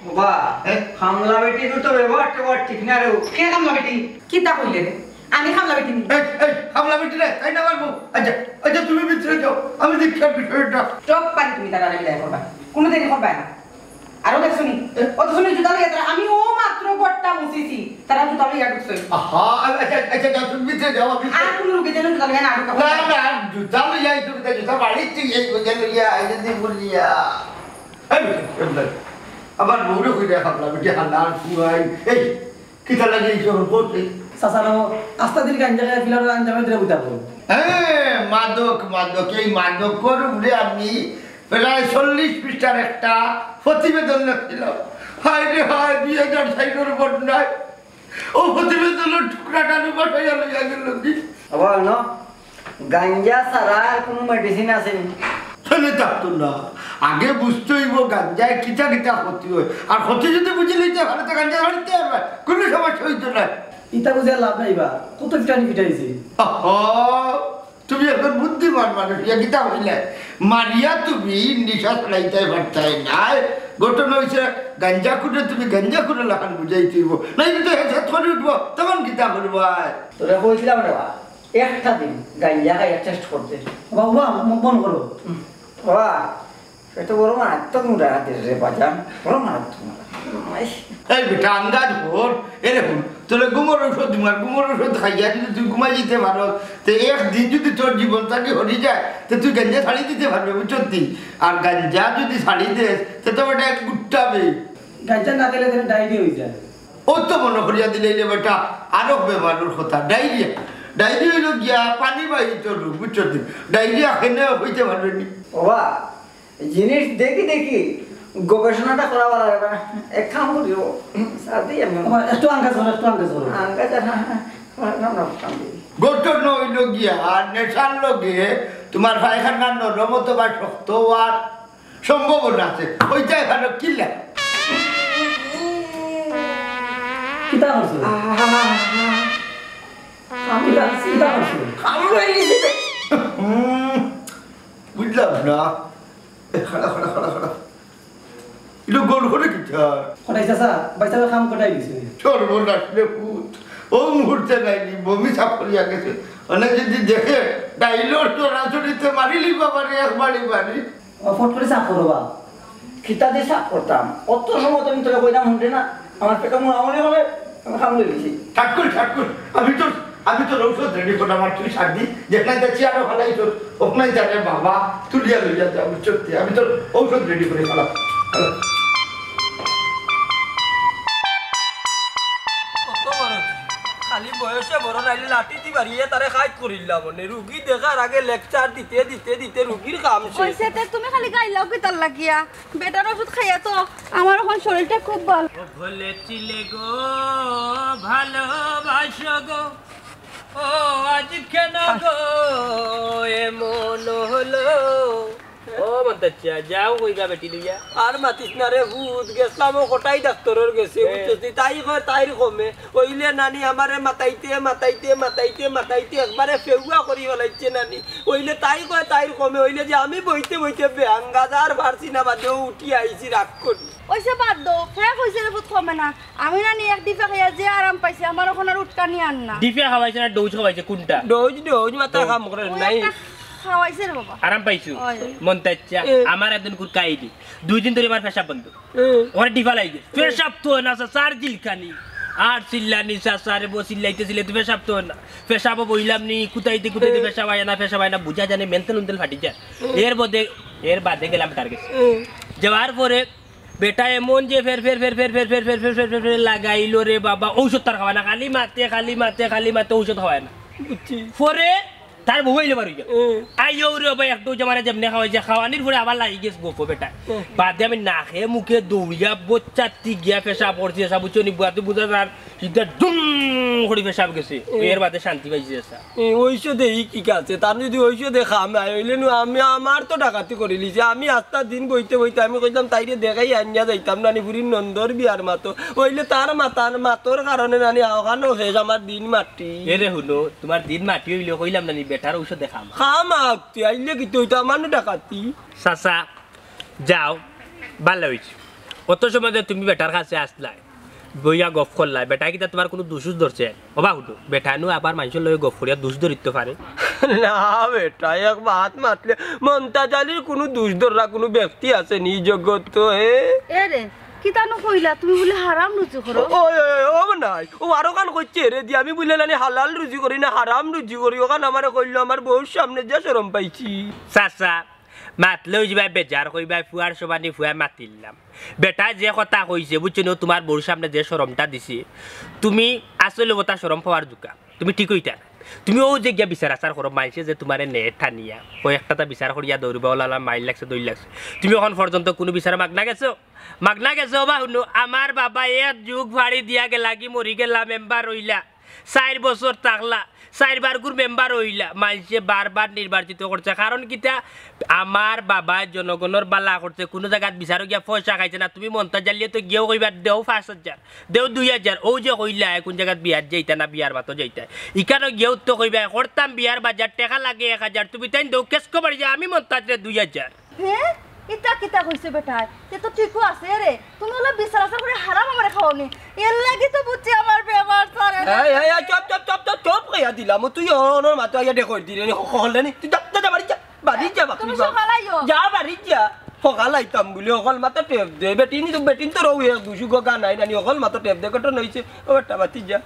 বাবা, হ্যাঁ? কামলা বেটির তো ব্যবহার ট্যাবহার ঠিক না রে। কে কামলা বেটি? কিতা কইলে রে? আমি কামলা বেটি নি? এই, এই, কামলা বেটি রে, তাই না পারবো? আচ্ছা, আচ্ছা, তুমি ভিতরে যাও, আমি দেখি আর বিষয়টা। টপ পারি তুমি তারারে বিদায় করবা, কোনো দেরি করবা না। আরো দেখছো নি? এ? অত সময় জুতা লইয়া তারা, আমি ও মাত্র ঘরটা মুছিছি, তারা জুতা লইয়া ঢুকছে। আহা, আচ্ছা, আচ্ছা, যাও, তুমি ভিতরে যাও, আমি আর কোনো রুগী যেন জুতা লইয়া না ঢুকে। না, না, জুতা লইয়া এই তুমি জুতা বাড়িতে গিয়ে এই গোজা লইয়া, এই যে বলিয়া। এই বেটা, এই বেটা। আবার বউরে কইরা কামলা বেটি হালার ফুয়াই। এই, কিতা লাগে এই সব করতে? চাচা রে, আস্তা দিন গাঞ্জা খাইয়া ফিলার আঞ্জামে দিলে বুঝা পড়ে। হ্যাঁ, মাদক, মাদক, এই মাদক করে উঠে আমি প্রায় চল্লিশ পৃষ্ঠার একটা প্রতিবেদন লেখছিলাম। হায় রে হায়, দুই হাজার সাইটের বন্যায় ও প্রতিবেদনের টুকরাটা আমি বাসায় লইয়া গেল কি? আবার না, গাঞ্জা ছাড়া আর কোনো মেডিসিন আছে নি? তাহলে থাকতো না। আগে বুঝতে অইবো গাঞ্জায় কিতা কিতা ক্ষতি অয়। আর ক্ষতি যদি বুঝি লইতে পারে, তো গাঞ্জা ছাড়িতে পারবে। কোনো সমস্যা অইতো না। ইতা বুঝে লাভ নাই বা, কত ফিটানি ফিটাইছি। আহা, তুমি এখন বুদ্ধিমান মানুষ, ইয়া কিতা কইলে? মারিয়া তুমি নিশা ছাড়াইতে পারতায় নায়। ঘটনা অইছে, গাঞ্জা খুরে তুমি গাঞ্জা খুরে লাখান বুঝাইতে অইবো। না, ইটা তো হেসাত করে উঠবো, তখন কিতা করবায়? তোরে কইছিলাম রে বা, একটা দিন গাঞ্জা খাইয়া টেস্ট করতে। বাবা, মুখ বন্ধ করো। হুম। বাবা, এটা বড় মারাত্মক মুরাদ রে বাজান, বড় মারাত্মক মুরাদ। এই বেটা, আন্দাজ কর। এরে হুন, তোরে ঘুমর ঔষধ দিমু, আর ঘুমর ঔষধ খাইয়া যদি তুই ঘুমাই দিতে পারো, তে একদিন যদি তোর জীবন থাকি হরি যায়, তে তুই গাঞ্জা ছাড়ি দিতে পারবে, বুঝছস তুই? আর গাঞ্জা যদি ছাড়ি দেস, তে তো বেটা এক গুট্টা বে। গাঞ্জা না খেলে তাহলে ডায়রিয়া হয়ে যায়। ও তো মনে করিয়া দিলে রে বেটা, আরো বেমারর কথা, ডায়রিয়া। ডায়রিয়া অইলো গিয়া পানি বাহিত রোগ, বুঝছস তুই? ডায়রিয়া কেনে অইতে পারবে নি? বাবা, জিনিস দেখি দেখি গবেষণাটা করা ভালা লাগে না। এক কাম করিও, সাথে এমন। একটু আঙ্গাজ করো, একটু আঙ্গাজ করো। আঙ্গাজ আর না, না, না, না, কাম করি। গঠন অইল গিয়া নেশার লগে তোমার পায়খানা নরম অথবা শক্ত হওয়ার সম্ভাবনা আছে। ওইটা এখানে কিলা? কিতা করছো? আহা, কিতা, কিতা করছো? কামড়াই দিছে। হুম, বুঝলাম না। এ, খাড়া, খাড়া, খাড়া, খাড়া। এটা গোল করে কিতা? কটাই চাচা, বাইসাবে কাম কটাই দিছে। সর্বনাশ রে পুত। ও মুহূর্তে নাইনি, বমি সাফ করিয়া গেছে। অনে যদি দেখে, ডাইলর সরাসরিতে মারিলি বাবারে, একবারই মারি। ও ফট করে সাফ করো বা। কিতা দিয়ে সাফ করতাম? অত সময় তো আমি তোরে কইতাম, হুনতে না। আমার পেটে মনে মনে করে আমি কাম করে দিছি। ঠাকুর, ঠাকুর, আমি তো, আমি তোর ঔষধ রেডি করলাম, আর তুই সার দি, যেখানে যা চেয়ারও ফালাইছ, ওখানে যা রে বাবা, তুলিয়া লইয়া যা, বুঝছস তুই? আমি তোর ঔষধ রেডি করে ফালাম। ফালাম। কত বড়? খালি বয়সে বড়, নাইলে লাঠি দি বাড়িয়ে তারে খাইত করিলাম। মানে রুগী দেখার আগে লেকচার দিতে, দিতে, দিতে রুগীর কাম শেষ। কইছে তে তুমি খালি গাইলাও কিতার লাগিয়া? বেটার ওষুধ খাইয়া তো আমার এখন শরীরটা খুব ভালো। ও ভুলেছিলে গো ভালোবাসা গো, ও আজ কেন গো এমন হলো? ও মন্তাচ্চা, যাও কইবা বেটি লইয়া। আর মাতিস না রে ভূত, গেছলাম ও কটাই ডাক্তরর গেছে, এ। বুঝছস নি? তাই কয় তাইর কমে, ওইলে নানি আমারে মাতাইতে, মাতাইতে, মাতাইতে, মাতাইতে একবারে ফেউয়া করি ফালাইছে নানি। ওইলে তাই কয় তাইর কমে, ওইলে যে আমি বইতে বইতে বেহাঙ্গাজ আর পারছি না, বাদেও উঠি আইছি রাগ করি। ওইসে বাদ দেও, ফেক হইছে রে ভূত কমে না। আমি নানি এক ডিফা খাইয়া যে আরাম পাইছি, আমার এখন আর উটকানি আর না। ডিফা খাওয়াইছে না ডোজ খাওয়াইছে, কোনটা? ডোজ, ডোজ, মাথা কাম করে ওই নাই। একটা খাওয়াইছে রে বাবা। আরাম পাইছো? ওই। মন্তাচ্চা, এ। আমার একদিন কুরকাইলি। দুই দিন ধরি আমার পেশাব বন্ধ। এ। ওরে ডিফা লাগি গেছে। পেশাব তো না, চাচার জিলকানি। আর চিল্লানি, চাচা রে বো, চিল্লাইতে চিল্লাইতে পেশাব তো না। পেশাবো বইলাম নি, কুতাইতে কুতাইতে এ। পেশাব আয় না, পেশাব আয় না, বুঝা জানে মেন্টাল উন্টাল ফাটি যায়। এ। এর বাদে, এর বাদে গেলাম তার গেছে। এ। যাওয়ার পরে বেটা এমন যে ফের ফের ফের ফের ফের ফের ফের ফের ফের ফের ফের লাগাইলো রে বাবা, ঔষধ তার খাওয়ায় না, খালি মাতে, খালি মাতে, খালি মাতে, ঔষধ খাওয়ায় না। বুঝছি। পরে তার বউ আইলে বার হইয়া। হুম। আইও রে বাবা, এক ডোজ আমারে যেমনে খাওয়াইছে, খাওয়ানির পরে আবার লাগি গেছে গফ বেটা। হুম। বাদে আমি নাকে মুখে দৌড়িয়া বচ্চাত্তি গিয়া পেশাব করছি, এসব বুঝছো নি, বুয়াতে বুঝা যার, সিধা দুম করি পেশাব গেছে। হুম। এর বাদে শান্তি পাইছি এসা। এ, ঔষধে ই ঠিক আছে, তার যদি ঔষধে কাম নাই, ওইলে নু আমি, আমার তো ডাকাতি করিলিছে। আমি আস্তা দিন বইতে বইতে আমি কইতাম, তাইরে দেখাই আনিয়া যাইতাম নানি ফুরির নন্দর বিয়ার মাতো। ওইলে তার মাতার, মাতর কারণে নানি আওখানো শেষ আমার দিন মাটি। এরে হুনো, তোমার দিন মাটি হইলে কইলাম নানি বেটার ঔষধে কাম। কাম আউক, তুই আইলে কিতা অইতো, আমার নু ডাকাতি। চাচা, যাও, ভালা হইছে। অত সময় যে তুমি বেটার কাছে আসলায়, বইয়া গফ করলায়, বেটায় কিতা তোমার কুনু দুষ উষ ধরছে? ওবা হুনো, বেটায় নু আবার মানষর লগে গফ করিয়া দুষ ধরিতো পারে। না বেটা, এক মাত মাতলে মন্তাজ আলীর কুনু দুষ ধররা কুনু ব্যক্তি আছে নি জগতো, এ? এরে, কিতা নু কইলা? তুমি বুলে হারাম রুজি করো? ও, ও, ও, ও নাই, ও আরোখান কইছে রে দি, আমি বুলে নানি হালাল রুজি করি না হারাম রুজি করি, ওখান আমারে কইলো, আমার বউর সামনে যে শরম পাইছি। চাচা, মাতলে ওই যে ভাই বেজার কই ভাই, ফুয়ার সমানি ফুয়া মাতিলাম। বেটায় যে কথা কইছে, বুঝছো নি, ও তোমার বউর সামনে যে শরমটা দিছে, তুমি আসলে ওটা শরম পাওয়ার যোগ্য। তুমি ঠিক অইতা না। তুমি ও যে গিয়া বিচার আচার করো, মানষে যে তোমারে নে টানিয়া, ও একটা তা বিচার করিয়া দৌড়বা, ওলা ওলা মাইর লাগছে, দৌড় লাগছে। তুমি এখন পর্যন্ত কুনু বিচারে মাগনা গেছো? মাগনা গেছো বা হুনো, আমার বাবা এক যুগ ফাড়ি দিয়া গেলা গি মরি গেলা, মেম্বার অইলা। চাইর বছর থাকলা, চাইরবার গুর মেম্বার অইলা, মানষে বারবার নির্বাচিত করছে। কারণ কিতা? আমার বাবায় জনগণর বালা করছে, কুনু জাগাত বিচারো গিয়া পয়সা খাইছে না। তুমি মন্তাজ আলীরে তো গিয়াও কইবা, "দেও পাঁচ হাজার, দেও দুই হাজার", ও যে কইলা, "কুন জাগাত বিয়াত যাইতা না বিয়ার মাতো যাইতা?" ইখানো গিয়াও তো কইবা, "করতাম বিয়ার বাজার, টেকা লাগে এক হাজার, তুমি তাইন দেও, কেস কবার যা, আমি মন্তাজরে দুই হাজার।" হে? ইতা কিতা কইছে বেটায়? তে তো ঠিকও আছে রে। তুমি অলা বিচার আচার করি হারাম আমারে খাওয়াও নি। এর লাগি তো বুঝছি আমার বেমার সারে না। এই, এই, এই, চুপ, চুপ, চুপ, চুপ, চুপ কইয়া দিলাম। ও তুই অনর মাতো আইয়া ডেকর দিলে নি, হ-, হলে নি। তুই যা, যা, যা, বাড়ি যা। বাড়ি যা, বাকি তুমি যা। সকাল আইও। যা, বাড়ি যা। সকাল আইতাম বুলি, হকল মাতো টেপ দে। বেটিন তো, বেটিন তো রৌ এক দুশো গো গা নাই নানি, হকল মাতো টেপ দে, কত নইছে। ও বেটা, বাতি যা।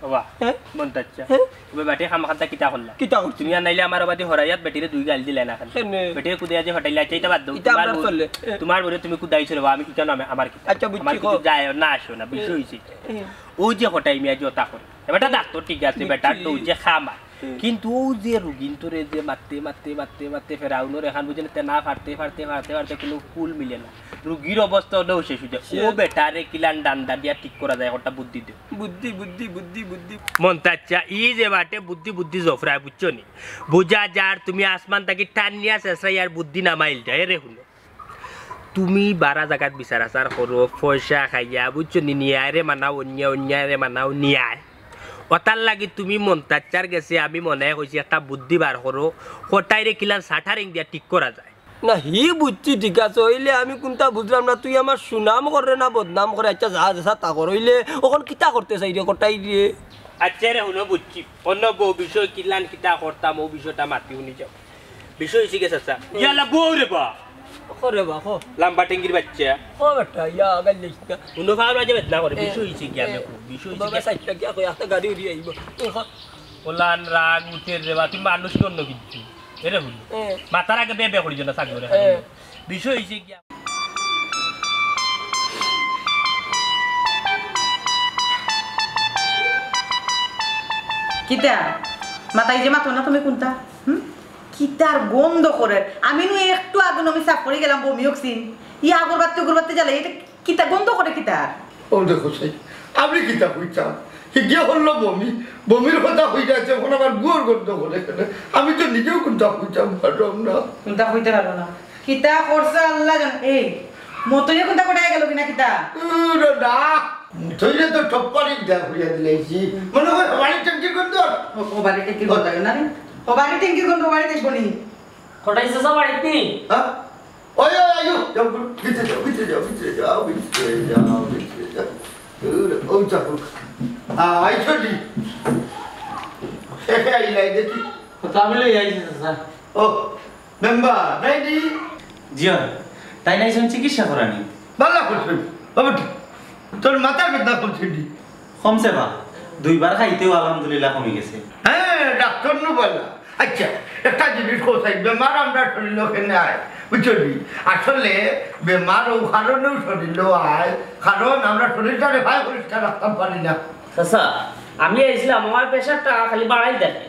ওবা, হ্যাঁ? মন্তাচ্চা। হ্যাঁ? ওবা, বেটি খামাখাতা কিতা করলা? কিতা করছি? তুমি আর নাইলে আমার ওবাদি হরাইয়াত বেটিরে দুই গাল দিলে না খালি। কেনে? বেটিরে কুদাইয়া যে হটাইলে, আচ্ছা, ইটা বাদ দেও। ইটা তোমার আমরা বউ-, চললে। এ। তোমার বউরে তুমি কুদাইছো রে বা, আমি কিতা নামে, আমার কিতা? আচ্ছা, বুঝছি, আমার কিন্তু কও। যায় না, আসো না, বিষয় এ। হইছে। এ। ও যে হটাই মিয়া যে ওটা করে। এ বেটা ডাক্তার ঠিক আছে, বুঝছি। বেটা তো যে খামার। কিন্তু অউ যে রুগীন্তরে যে মারতে, মারতে, মারতে, মারতে ফেরাউনর এখান বুঝে না, তেনা ফাড়তে, ফাড়তে, ফাড়তে, ফাড়তে কুনু কুল মিলে না। রুগীর অবস্থা অনেও শেষ অইযায়। ও বেটারে কিলান ডান্ডা দিয়া ঠিক করা যায়, একটা বুদ্ধি দে। বুদ্ধি, বুদ্ধি, বুদ্ধি, বুদ্ধি। মন্তাচ্চা, ই যে বাটে বুদ্ধি, বুদ্ধি জফরায়, বুঝছো নি? বুঝা যার তুমি আসমান থাকি টানিয়া শেষরাই আর বুদ্ধি নামাইলটা, এরে হুনো। তুমি বারা জাগাত বিচার আচার করো, পয়সা খাইয়া, বুঝছো নি? নিয়ায়রে মানাও অন্যায়, অন্যায়রে মানাও নিয়ায়। অতার লাগি তুমি মন্তাচ্চার গেছে আমি মনে কইছি একটা বুদ্ধি বার করো, কটাইরে কিলান শাটারিং দিয়া ঠিক করা যায়। না, হি বুঝছি, ঠিক আছে, অইলে আমি কুনতা বুঝলাম না, তুই আমার সুনাম করে না বদনাম করে? আচ্ছা, যা যেছা তা কর, অইলে অখন কিতা করতে চাইরে কটাইরে? আচ্ছা রে, হুনো বুঝছি, অন্য বউ বিষয় কিলান কিতা করতাম, অউ বিষয়টা মাতি হুনি যাও। বিষয় অইছে গি চাচা। ইয়ালা বউ রে বা। কো রে বা, কো। লাম্বা টেঙ্গির বাচ্চা। কো বেটা, ইয়া, আগাই লিস না। হুনো ফাওর মাঝে বেদনা করে, এ, বিষয় অইছে গি এ, আমি কই, বিষয় অইছে বাবা গি সাইডটা গিয়া কই, একটা গাড়ি উড়ি আইবো। এ, কো। ওলান রাগ উঠে রে বা, তুমি মানুষ কি অন্য কিছু? এরে হুনো। এ। মাথার আগে বে বে করি না, থাকবে রে। এ। বিষয় অইছে গি কিতা? মাতাই যে মাতো না তুমি কুনতা? হুম? কিতার গন্ধ করে? আমি নু একটু আগে নমি সাফ করি গেলাম, বমি অকছিন। ই আগরবাতি, আগরবাতি জ্বালাই, ইটা কিতা গন্ধ করে কিতা? ও দেখো সাই, আমি কিতা কইতাম? হি গিয়া করলো বমি, বমির কথা কই যাচ্ছে, অখন আবার গুয়র গন্ধ করে কেনে? আমি তো নিজেও কুনতা কইতাম পারলাম না। কুনতা কইতে পারো না? কিতা করছে আল্লাহ জানে। এই, মতইয়ে কুনতা কটাই গেল কিনা কিতা? উরে না, মতইয়ে তো টপ্পারি দেয়া করিয়া দিলাইছি। মনে হয় হবারি ট্যাঙ্কির গন্ধ। ও, হবারি ট্যাঙ্কির গন্ধ না রে? হবারি ট্যাঙ্কির গন্ধ, হবারি দেশ বনি। কটাই চাচা বাড়িত নি? হ্যাঁ? ওই, ওই, আইও, যাও, ভিতরে যাও, ভিতরে যাও, ভিতরে যাও, ভিতরে যাও, ভিতরে যাও। উরে, ও যাও। আ, আইছো নি? হে, হে, আইলাই দেখি। কথা আমি লই আইছি চাচা। ও, মেম্বার, নাই নি? জি অয়। তাইন আইছইন চিকিৎসা করানি। ভালা করছইন। বাবা, তোর মাথার বেদনা কমছে নি? কমছে বা। দুইবার খাইতেউ আলহামদুলিল্লাহ কমি গেছে। হ্যাঁ, ডাক্তর নু ভালা। আচ্ছা, একটা জিনিস কও চাই, বেমার আমরার শরীলো কেনে আয়, বুঝছো নি? আসলে বেমার অউ কারণেউ শরীলো আয়, কারণ আমরা শরীলটারে ভাই পরিষ্কার রাখতাম পারি না। চাচা, আমি আইছিলাম, আমার প্রেশারটা খালি বাড়াই থাকে।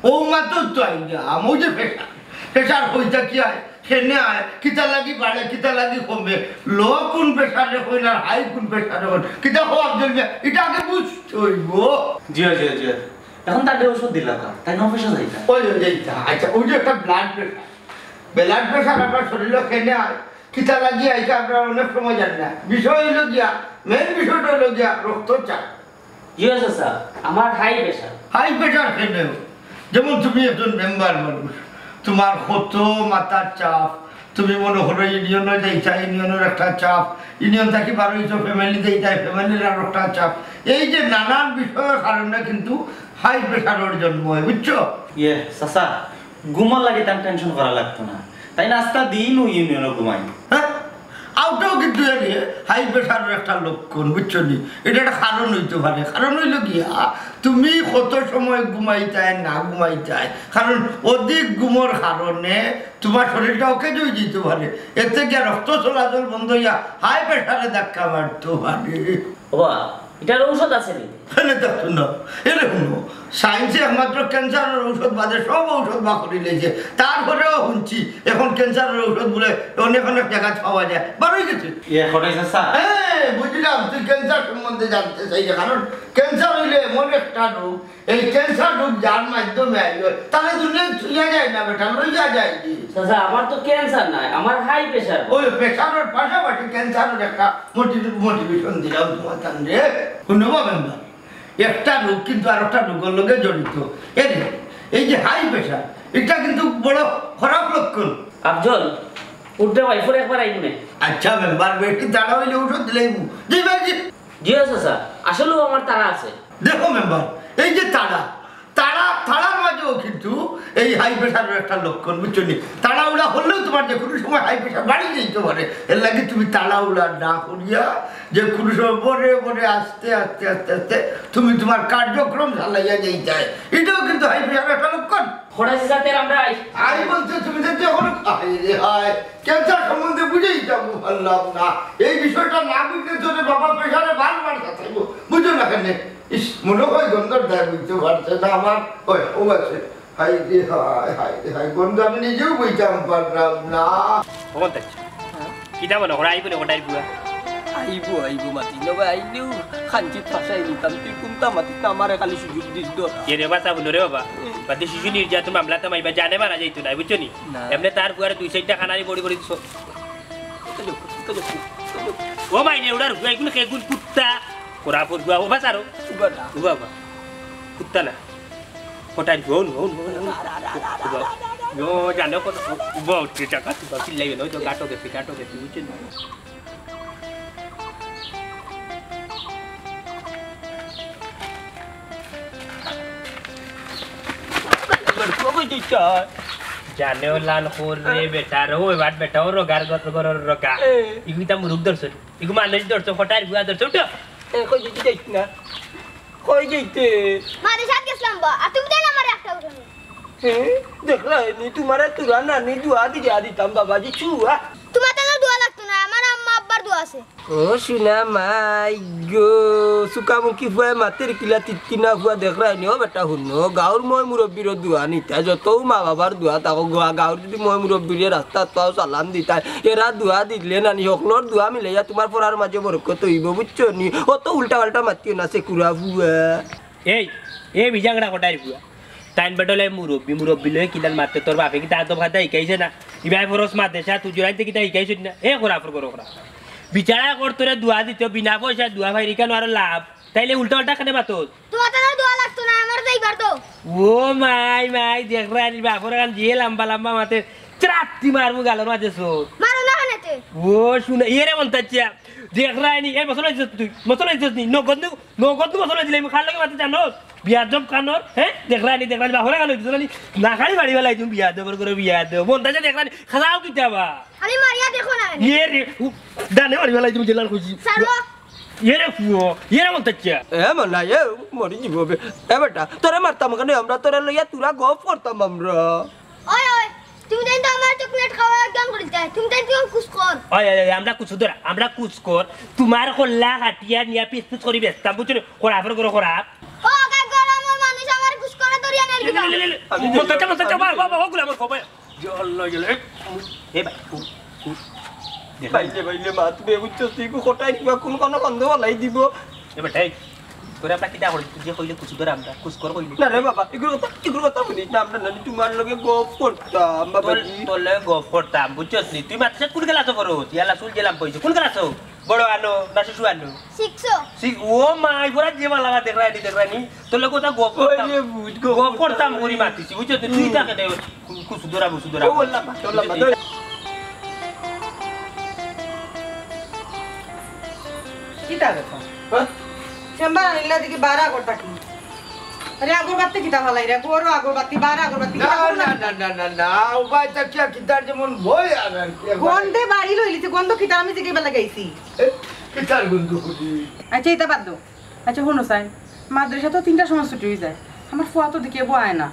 অউ মাত্র তো আইলাম, অউ যে প্রেশার, প্রেশার কইতা কি আয়, কেনে আয়, কিতা লাগি বাড়ে, কিতা লাগি কমে, লো কুন প্রেশারে কইন আর হাই কুন প্রেশারে কইন, কিতা কও আফজল মিয়া, ইটা আগে বুঝতে অইবো। জি অয়, জি অয়, জি অয়। অখন তারে ঔষধ দিলা কা, তাইন অফিসো যাইতা। ওই, ওই, যাইতা। আচ্ছা, অউ যে একটা ব্লাড প্রেশার, ব্লাড প্রেশার আপনার শরীলো কেনে আয়, কিতা লাগি আয়, ইটা আপনারা অনেক সময় জানইন না। বিষয় অইলো গিয়া, মেইন বিষয়টা অইলো গিয়া রক্তচাপ। জি অয় চাচা, আমার হাই প্রেশার। হাই প্রেশার কেনে? যেমন তুমি একজন মেম্বার মানুষ, তুমার কত মাথার চাপ, তুমি মনো করো ইউনিয়নো যাইতা, ইউনিয়নর একটা চাপ, ইউনিয়ন থাকি বার অইছো, ফ্যামিলি যাইতা, ফ্যামিলির আরো একটা চাপ। এই যে নানান বিষয়র কারণে কিন্তু হাই প্রেশারর জন্ম অয়, বুঝছো? ইয়ে, চাচা, ঘুমর লাগি তান টেনশন করা লাগতো না। তাইন আস্তা দিনউ ইউনিয়নো ঘুমাইন। হ্যাঁ? অউটাও কিন্তু এরে হাই প্রেশারর একটা লক্ষণ, বুঝছো নি? ইটা একটা কারণ অইতো পারে। কারণ অইলো গিয়া, তুমি কত সময় ঘুমাইতায়, না ঘুমাইতায়, কারণ অধিক ঘুমর কারণে তুমার শরীলটা অকেজ অইযিতো পারে, এতে গিয়া রক্ত চলাচল বন্ধ অইয়া হাই প্রেশারে ধাক্কা মারতো পারে। ওবা, ইটার ঔষধ আছে নি? এরে দেখো না, এরে হুনো, সায়েন্সে একমাত্র ক্যান্সারর ঔষধ বাদে সব ঔষধ বার করিলাইছে। তারপরেও হুনছি অখন ক্যান্সারর ঔষধ বুলে অনেক অনেক জাগাত পাওয়া যায়, বার অইগেছে। ইয়ে, কটাই চাচা? হ্যাঁ, বুঝলাম, তুই ক্যান্সার সম্বন্ধে জানতে চাইরে, কারণ ক্যান্সার অইলে এমন একটা রোগ, এই ক্যান্সার রোগ যার মাধ্যমে আইলো, তারে দুনিয়া থুইয়া যায় না বেটা, লইয়া যায় কি? চাচা, আমার তো ক্যান্সার নায়, আমার হাই প্রেশার। ওই প্রেশারর পাশাপাশি ক্যান্সারর একটা মোটি-, মোটিভেশন দিলাম তুমার তানরে। হুনো বা মেম্বার, একটা রোগ কিন্তু আরোকটা রোগর লগে জড়িত। এই যে, এই যে হাই প্রেশার, ইটা কিন্তু বড় খারাপ লক্ষণ। আফজল, উঠরে ভাই, পরে একবার আইমু নে। আচ্ছা মেম্বার, বেশি তাড়া অইলে ঔষধ দিলাইমু। জি ভাই, জি। জি অয় চাচা, আসলেউ আমার তাড়া আছে। দেখো মেম্বার, এই যে তাড়া, তাড়া, তাড়ার মাঝেও কিন্তু এই হাই প্রেশারর একটা লক্ষণ, বুঝছো নি? তাড়াহুড়া করলেও তুমার যে কুনু সময় হাই প্রেশার বাড়ি যাইতো পারে। এর লাগি তুমি তাড়াহুড়া না করিয়া যে কুনু সময় পরে পরে আস্তে আস্তে আস্তে আস্তে তুমি তুমার কার্যক্রম চালাইয়া যাইতায়, ইটাও কিন্তু হাই প্রেশারর একটা লক্ষণ। কটাই চাচা, তে আমরা আই। আই বলতে তুমি তো অখন, আয় রে হায়, ক্যান্সার সম্বন্ধে বুঝাইতাম পারলাম না। এই বিষয়টা না বুঝলে তো রে বাবা প্রেশারে বারবার খাতাইবো, বুঝো না কেনে? ইস, মনে হয় গন্ধর দায় বুঝতে পারছে না আমার। ওই, ও আছে। হায় রে হায়, হায় রে হায়, গন্ধ আমি নিজেও বুঝতাম পারলাম না। ও বলতে, কিতা মনে করো, আইবো না কটাইর ফুয়া? আইবো, আইবো, মাতি নেবা, আইলেও খানচিত ফাঁসাই নিতাম। তুই কোনটা মাতিস না, আমারে খালি সুযোগ দিস তো। এ রে বাসা, হুনো রে বাবা, বাদে শিশু নির্যাতন মামলা তো মাইবা, জানে মারা যাইতো না, বুঝছো নি? না। এমনে তার ফুয়ারে দুই চাইরটা খানারি বড়ি বড়ি দিছো। ও মাই রে, ওটার ফুয়া, এগুলো খেগুন কুত্তা। কোরা ফুয়া, ও বাসা রো। উবা না। ও বাবা, কুত্তা না। কটাইর ফুয়া, ও, ও, ও, ও। উবা, ও জানে কত, উবা, উঠছে টাকা, উবা, চিল্লাইবে না, ওই তো গাটো গেছে, গাটো গেছে, বুঝছেন? জানে ও লাল খোর রে বেটা, রো, এবার বেটা, ও রোগার গত করো রোগা। এ। ইগুইতা মুরুখ ধরছে, ইগু মানুষ ধরছে, কটাইর ফুয়া ধরছে, উঠো। এ, কই দিতে চাইছ না? কই যাইতে? মাদ্রাসাত গেছিলাম বা, আর তুমি তাই আমারে একটা উঠানো। হ্যাঁ, দেখলা নি, তোমারে তোরা নানি দোয়া দিয়া দিতাম বাবাজি, চুয়া। তোমার তার দোয়া লাগতো না, আমার আম্মা আব্বার দোয়া আছে। ও সোনা মাই গো, সুকামুখী ফুয়ায় মাতের কিলা তিত্তিনা ফুয়া দেখরায় নি, ও বেটা হুনো, গাঁওর ময় মুরব্বিরও দোয়া নিতা, যতউ মা বাবার দোয়া থাকো, গা-, গাঁওর যদি ময় মুরব্বিরে রাস্তাত পাও সালাম দিতায়, এরা দোয়া দিলে নানি হকলর দোয়া মিলাইয়া তোমার পড়ার মাঝে বরকত অইবো, বুঝছো নি? অত উল্টা পাল্টা মাতিও না, সে কুড়া ফুয়া। এই, এ বিজাংড়া কটাইর ফুয়া। তাইন বেটলে মুরব্বি, মুরব্বি লয়ে কিলান মাতে, তোর বাপে কিতা আদব কায়দা হিকাইছে না? ইবায় ফরস মাদ্রাসা, তুই জুরাইতে কিতা হিকাইছত না? এ খোরা ফর করো খোরা। বিচারা কর তোরে দোয়া দিত, বিনা পয়সায় দোয়া পাইরি কেনে আরো লাভ? তাইলে উল্টা পাল্টা কেনে মাতস? তোমার তার দোয়া লাগতো না, আমার যাইবার তো। ও মাই, মাই, দেখরায় নি বাপর গান যে লম্বা লম্বা মাতে, চাট্টি মারমু গালর মাঝে সো। মারো না কেনেতে? ও শুনে, এরে মন তাচ্ছা। দেখরায় নি, এ মসলা দিছস তুই, মসলা দিছস নি, নগদ নু নগদ মসলা দিলে আমি খার লগে মাতে জানোস? বিয়াদব কানোর, হ্যাঁ? দেখরায় নি, দেখরায় নি, বাপরে কানো দিছস নি? না খালি বাড়ি বেলাই তুমি বিয়াদবর করে বিয়াদব। মন তাচ্ছা দেখরায় নি, খাজাও কিতা বা? খালি মারিয়া দেখো না। ইয়ে রে, উ, দানে বাড়ি বেলাই তুমি জেলার খুশি। সারো। ইয়ে রে ফুয়ো, ইয়ে রে মন তাচ্ছা। এ মনা, এ মরি দিব বে। এ বেটা, তোরে মারতাম কেনে আমরা? তোরে লইয়া তোরা গফ করতাম আমরা। ওই, ওই, তুমি তাইন তো আমার চকলেট খাওয়া একদম করিতে। তুমি তাইন তো কুছ কর। ওই, ওই, ওই, আমরা কুছ ধরা, আমরা কুছ কর। তোমার কল্লা কাটিয়া নিয়া পিস পিস করি বেচতাম, বুঝছো নি? খরাফর করো, খরাফ। ও, গাই গরম, ও মানুষ আমার কুছ করে ধরিয়া নেই দিবা। লে, লে, লে, লে। আমি মন তাচ্ছা, মন তাচ্ছা, আমি বাবা, বাবা, ওগুলো আমার খবর। জল লই গেলে, এ, এ ভাই, কু, কু। বাইলে, বাইলে মা, তুমি বুঝছো, তুই কটাই দিবা, কোন কোনো বন্ধ বলাই দিব। এ বেটা, এই, তোরে আমরা কিতা করি? তুই যে কইলে কুছ ধরে আমরা, কুছ কর কইলি। না রে বাবা, এগুলো কথা, এগুলো কথা বলিস না, আমরা নানি তোমার লগে গপ করতাম, বাবা তোর, জি। তোর লগে গপ করতাম, বুঝছস নি? তুই মাদ্রাসাত কোন ক্লাসো পড়স? ইয়ালা চুল জেলাম পইছে। কোন ক্লাসো? বড় আনো, না শিশু আনো? শিখছো? শিখ-, ও মাই, বড় যে মালা দেখরায় নি, দেখরায় নি। তোর লগে কথা গপ ওই করতাম। যে বুঝ, গপ গপ করতাম করতাম। করি মাতিছি, বুঝছস নি? তুই হুম। তাকে দে। কু-, কুসুদরা, মুসুদরা। ও, আল্লাহ, আল্লাহ, আল্লাহ। কিতা ব্যাপার? হ্যাঁ? চেম্বার আনিলা দেখি বারা করতা কি? আরে, আগরবাতি কিতা ফালাই রে? গরু আগরবাতি, বারা আগরবাতি, না, কিতা করলা? না, না, না, না, না, উবাই তা কিয়া কিতার যেমন ভয় আর আর কি, একবারে। গন্ধে বাড়ি লইলিছে, গন্ধ কিতা আমি জিগাইবার লাগাইছি? এ, কিতার গন্ধ করি? আচ্ছা, ইতা বাদ দেও। আচ্ছা, হুনো চাইন, মাদ্রাসা তো তিনটার সময় ছুটি অই যায়, আমার ফুয়া তো দেখি বয় না।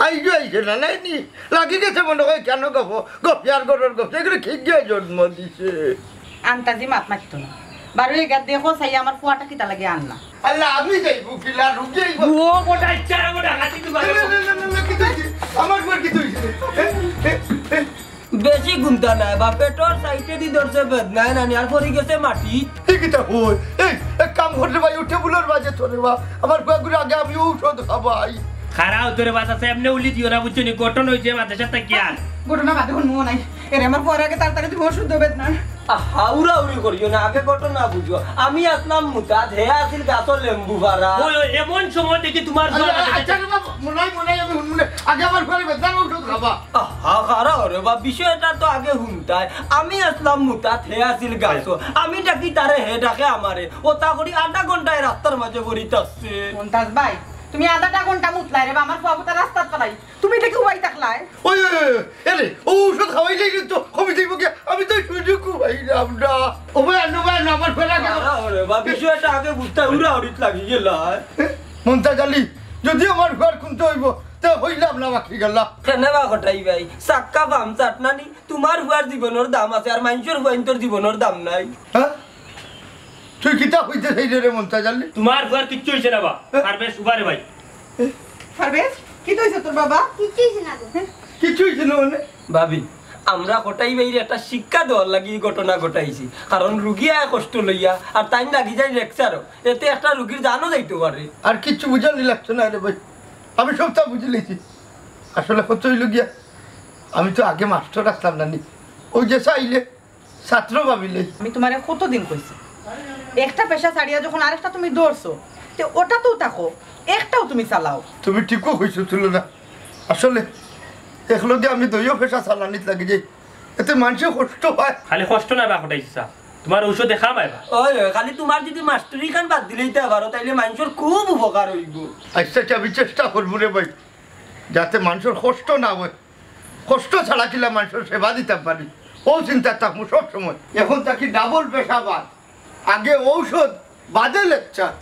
আইজো আইছে না, নাই নি? লাগি গেছে মনে হয় কেন গপ, গপিয়ার গরুর গপ, এগুলো ঠিক গিয়ে জন্ম দিছে। আন্তাজি মাত মারতো না। বারো এগার দেখো চাই আমার ফুয়াটা কিতা লাগে আন না। আল্লাহ, আমি যাইব, কিলা রুকে যাইব। ও, মোটা ইচ্ছা, মোটা হাতি তো না, না, না, না, না, না, কি কইছি? আমার ঘর কি কইছি? এ, এ, এ, বেশি গুনতা নাই বা, পেটর সাইডেদি ধরছে বেদনায় নানি, আর পড়ি গেছে মাটি। এই কিতা হই? এই, এক কাম করলে ভাই, ও টেবুলর মাঝে ধরে বা, আমার কয়েকগুলো আগে আমি ঔষধ খাবাই। খারাও ধরে বাঁচাছে, এমনি উলি দিও না, বুঝছো নি? গঠন হইছে মাদ্রাসা তাকিয়া। ঘটনা বাদে হুনমু নাই। এরে আমার পরে আগে তাড়াতাড়ি তুমি ওষুধ দেবে না। আহা, উড়াউড়ি করিও না, আগে ঘটনা বুঝো। আমি আসলাম মুতাত, হে আছিল গাছর লেম্বু ফারা। ওই, ওই, এমন সময় দেখি তোমার আরে, জ্বর আছে। আচ্ছা রে বাবা, মনে হয়, মনে হয় আমি হুনমু না। আগে আমার ঘরে বেদনা ঔষধ খাবা। আহা, খারা ওরে বা, বিষয়টা তো আগে হুনতায়। আমি আসলাম মুতাত, হে আছিল গাছো। আমি ডাকি তারে, হে ডাকে আমারে। ও তা করি আধা ঘন্টায় রাস্তার মাঝে পড়ি থাকছে। মন্তাজ ভাই, তুমি আধাটা ঘন্টা মুতলাই রে বা, আমার ফুয়া ফুতা রাস্তাত পালাই। তুমি দেখি উবাই থাকলাই। ওই, ওই, ওই, ওই, এরে, ও ঔষধ খাওয়াইলেই কিন্তু কমে যাইব কি? আমি তো শুধু ঘুমাইলাম না। ও ভাই, আনো ভাই, আনো, আমার ফেরা গেল। আরে, আরে, বা, বিষয়টা আগে বুঝতে উড়াউড়িত লাগি গেল। মন্তাজ আলী, যদি আমার ঘর খুনতে হইব, তে হইলাম না বাকি গেল। কেনে বা কটাই ভাই? সাক্কা পাম চাটনানি, তোমার ফুয়ার জীবনর দাম আছে, আর মাইনষর ফুয়াইন্তর জীবনর দাম নাই। হ্যাঁ? তুই কিতা কইতে চাইরে রে মন্তাজ আলী? তুমার ফুয়ার কিচ্ছু অইছে না বা। পারভেজ, উবারে ভাই। পারভেজ, কিতা অইছে তোর বাবা? কিচ্ছু অইছে না গো। কিচ্ছু অইছে না মানে? ভাবি, আমরা কটাই ভাইরে একটা শিক্ষা দেওয়ার লাগি ই ঘটনা ঘটাইছি। কারণ রুগী আয় কষ্ট লইয়া, আর তাইন লাগি যায় লেকচারো, এতে একটা রুগীর জানও যাইতো পারে। আর কিচ্ছু বুঝানি লাগতো না রে ভাই, আমি সবতা বুঝিলিছি। আসলে কত অইলো গিয়া, আমি তো আগে মাস্টর আছলাম না নি, অউ যে চাইলে ছাত্র ভাবিলে। আমি তুমারে কতদিন কইছি, একটা পেশা ছাড়িয়া যখন আরেকটা তুমি ধরছো, তে ওটাতেউ থাকো, একটাউ তুমি চালাও। তুমি ঠিকউ কইছো তুলনা, আসলে একলগে আমি দুইও পেশা চালানিত লাগি যাই, এতে মানষর কষ্ট পায়। খালি কষ্ট না বা কটাই চাচা, তুমার ঔষধে কাম আইবা। অয়, অয়, খালি তুমার যুদি মাস্টরিখান বাদ দিলাইতায় পারো, তাইলে মানষর খুব উপকার অইবো। আচ্ছা, আচ্ছা, আমি চেষ্টা করমু রে ভাই, যাতে মানষর কষ্ট না অয়, কষ্ট ছাড়া কিলা মানষর সেবা দিতাম পারি, অউ চিন্তাত থাকমু সব সময়। এখন থাকি ডাবল পেশা বাদ, আগে ঔষধ, বাদে লেকচার।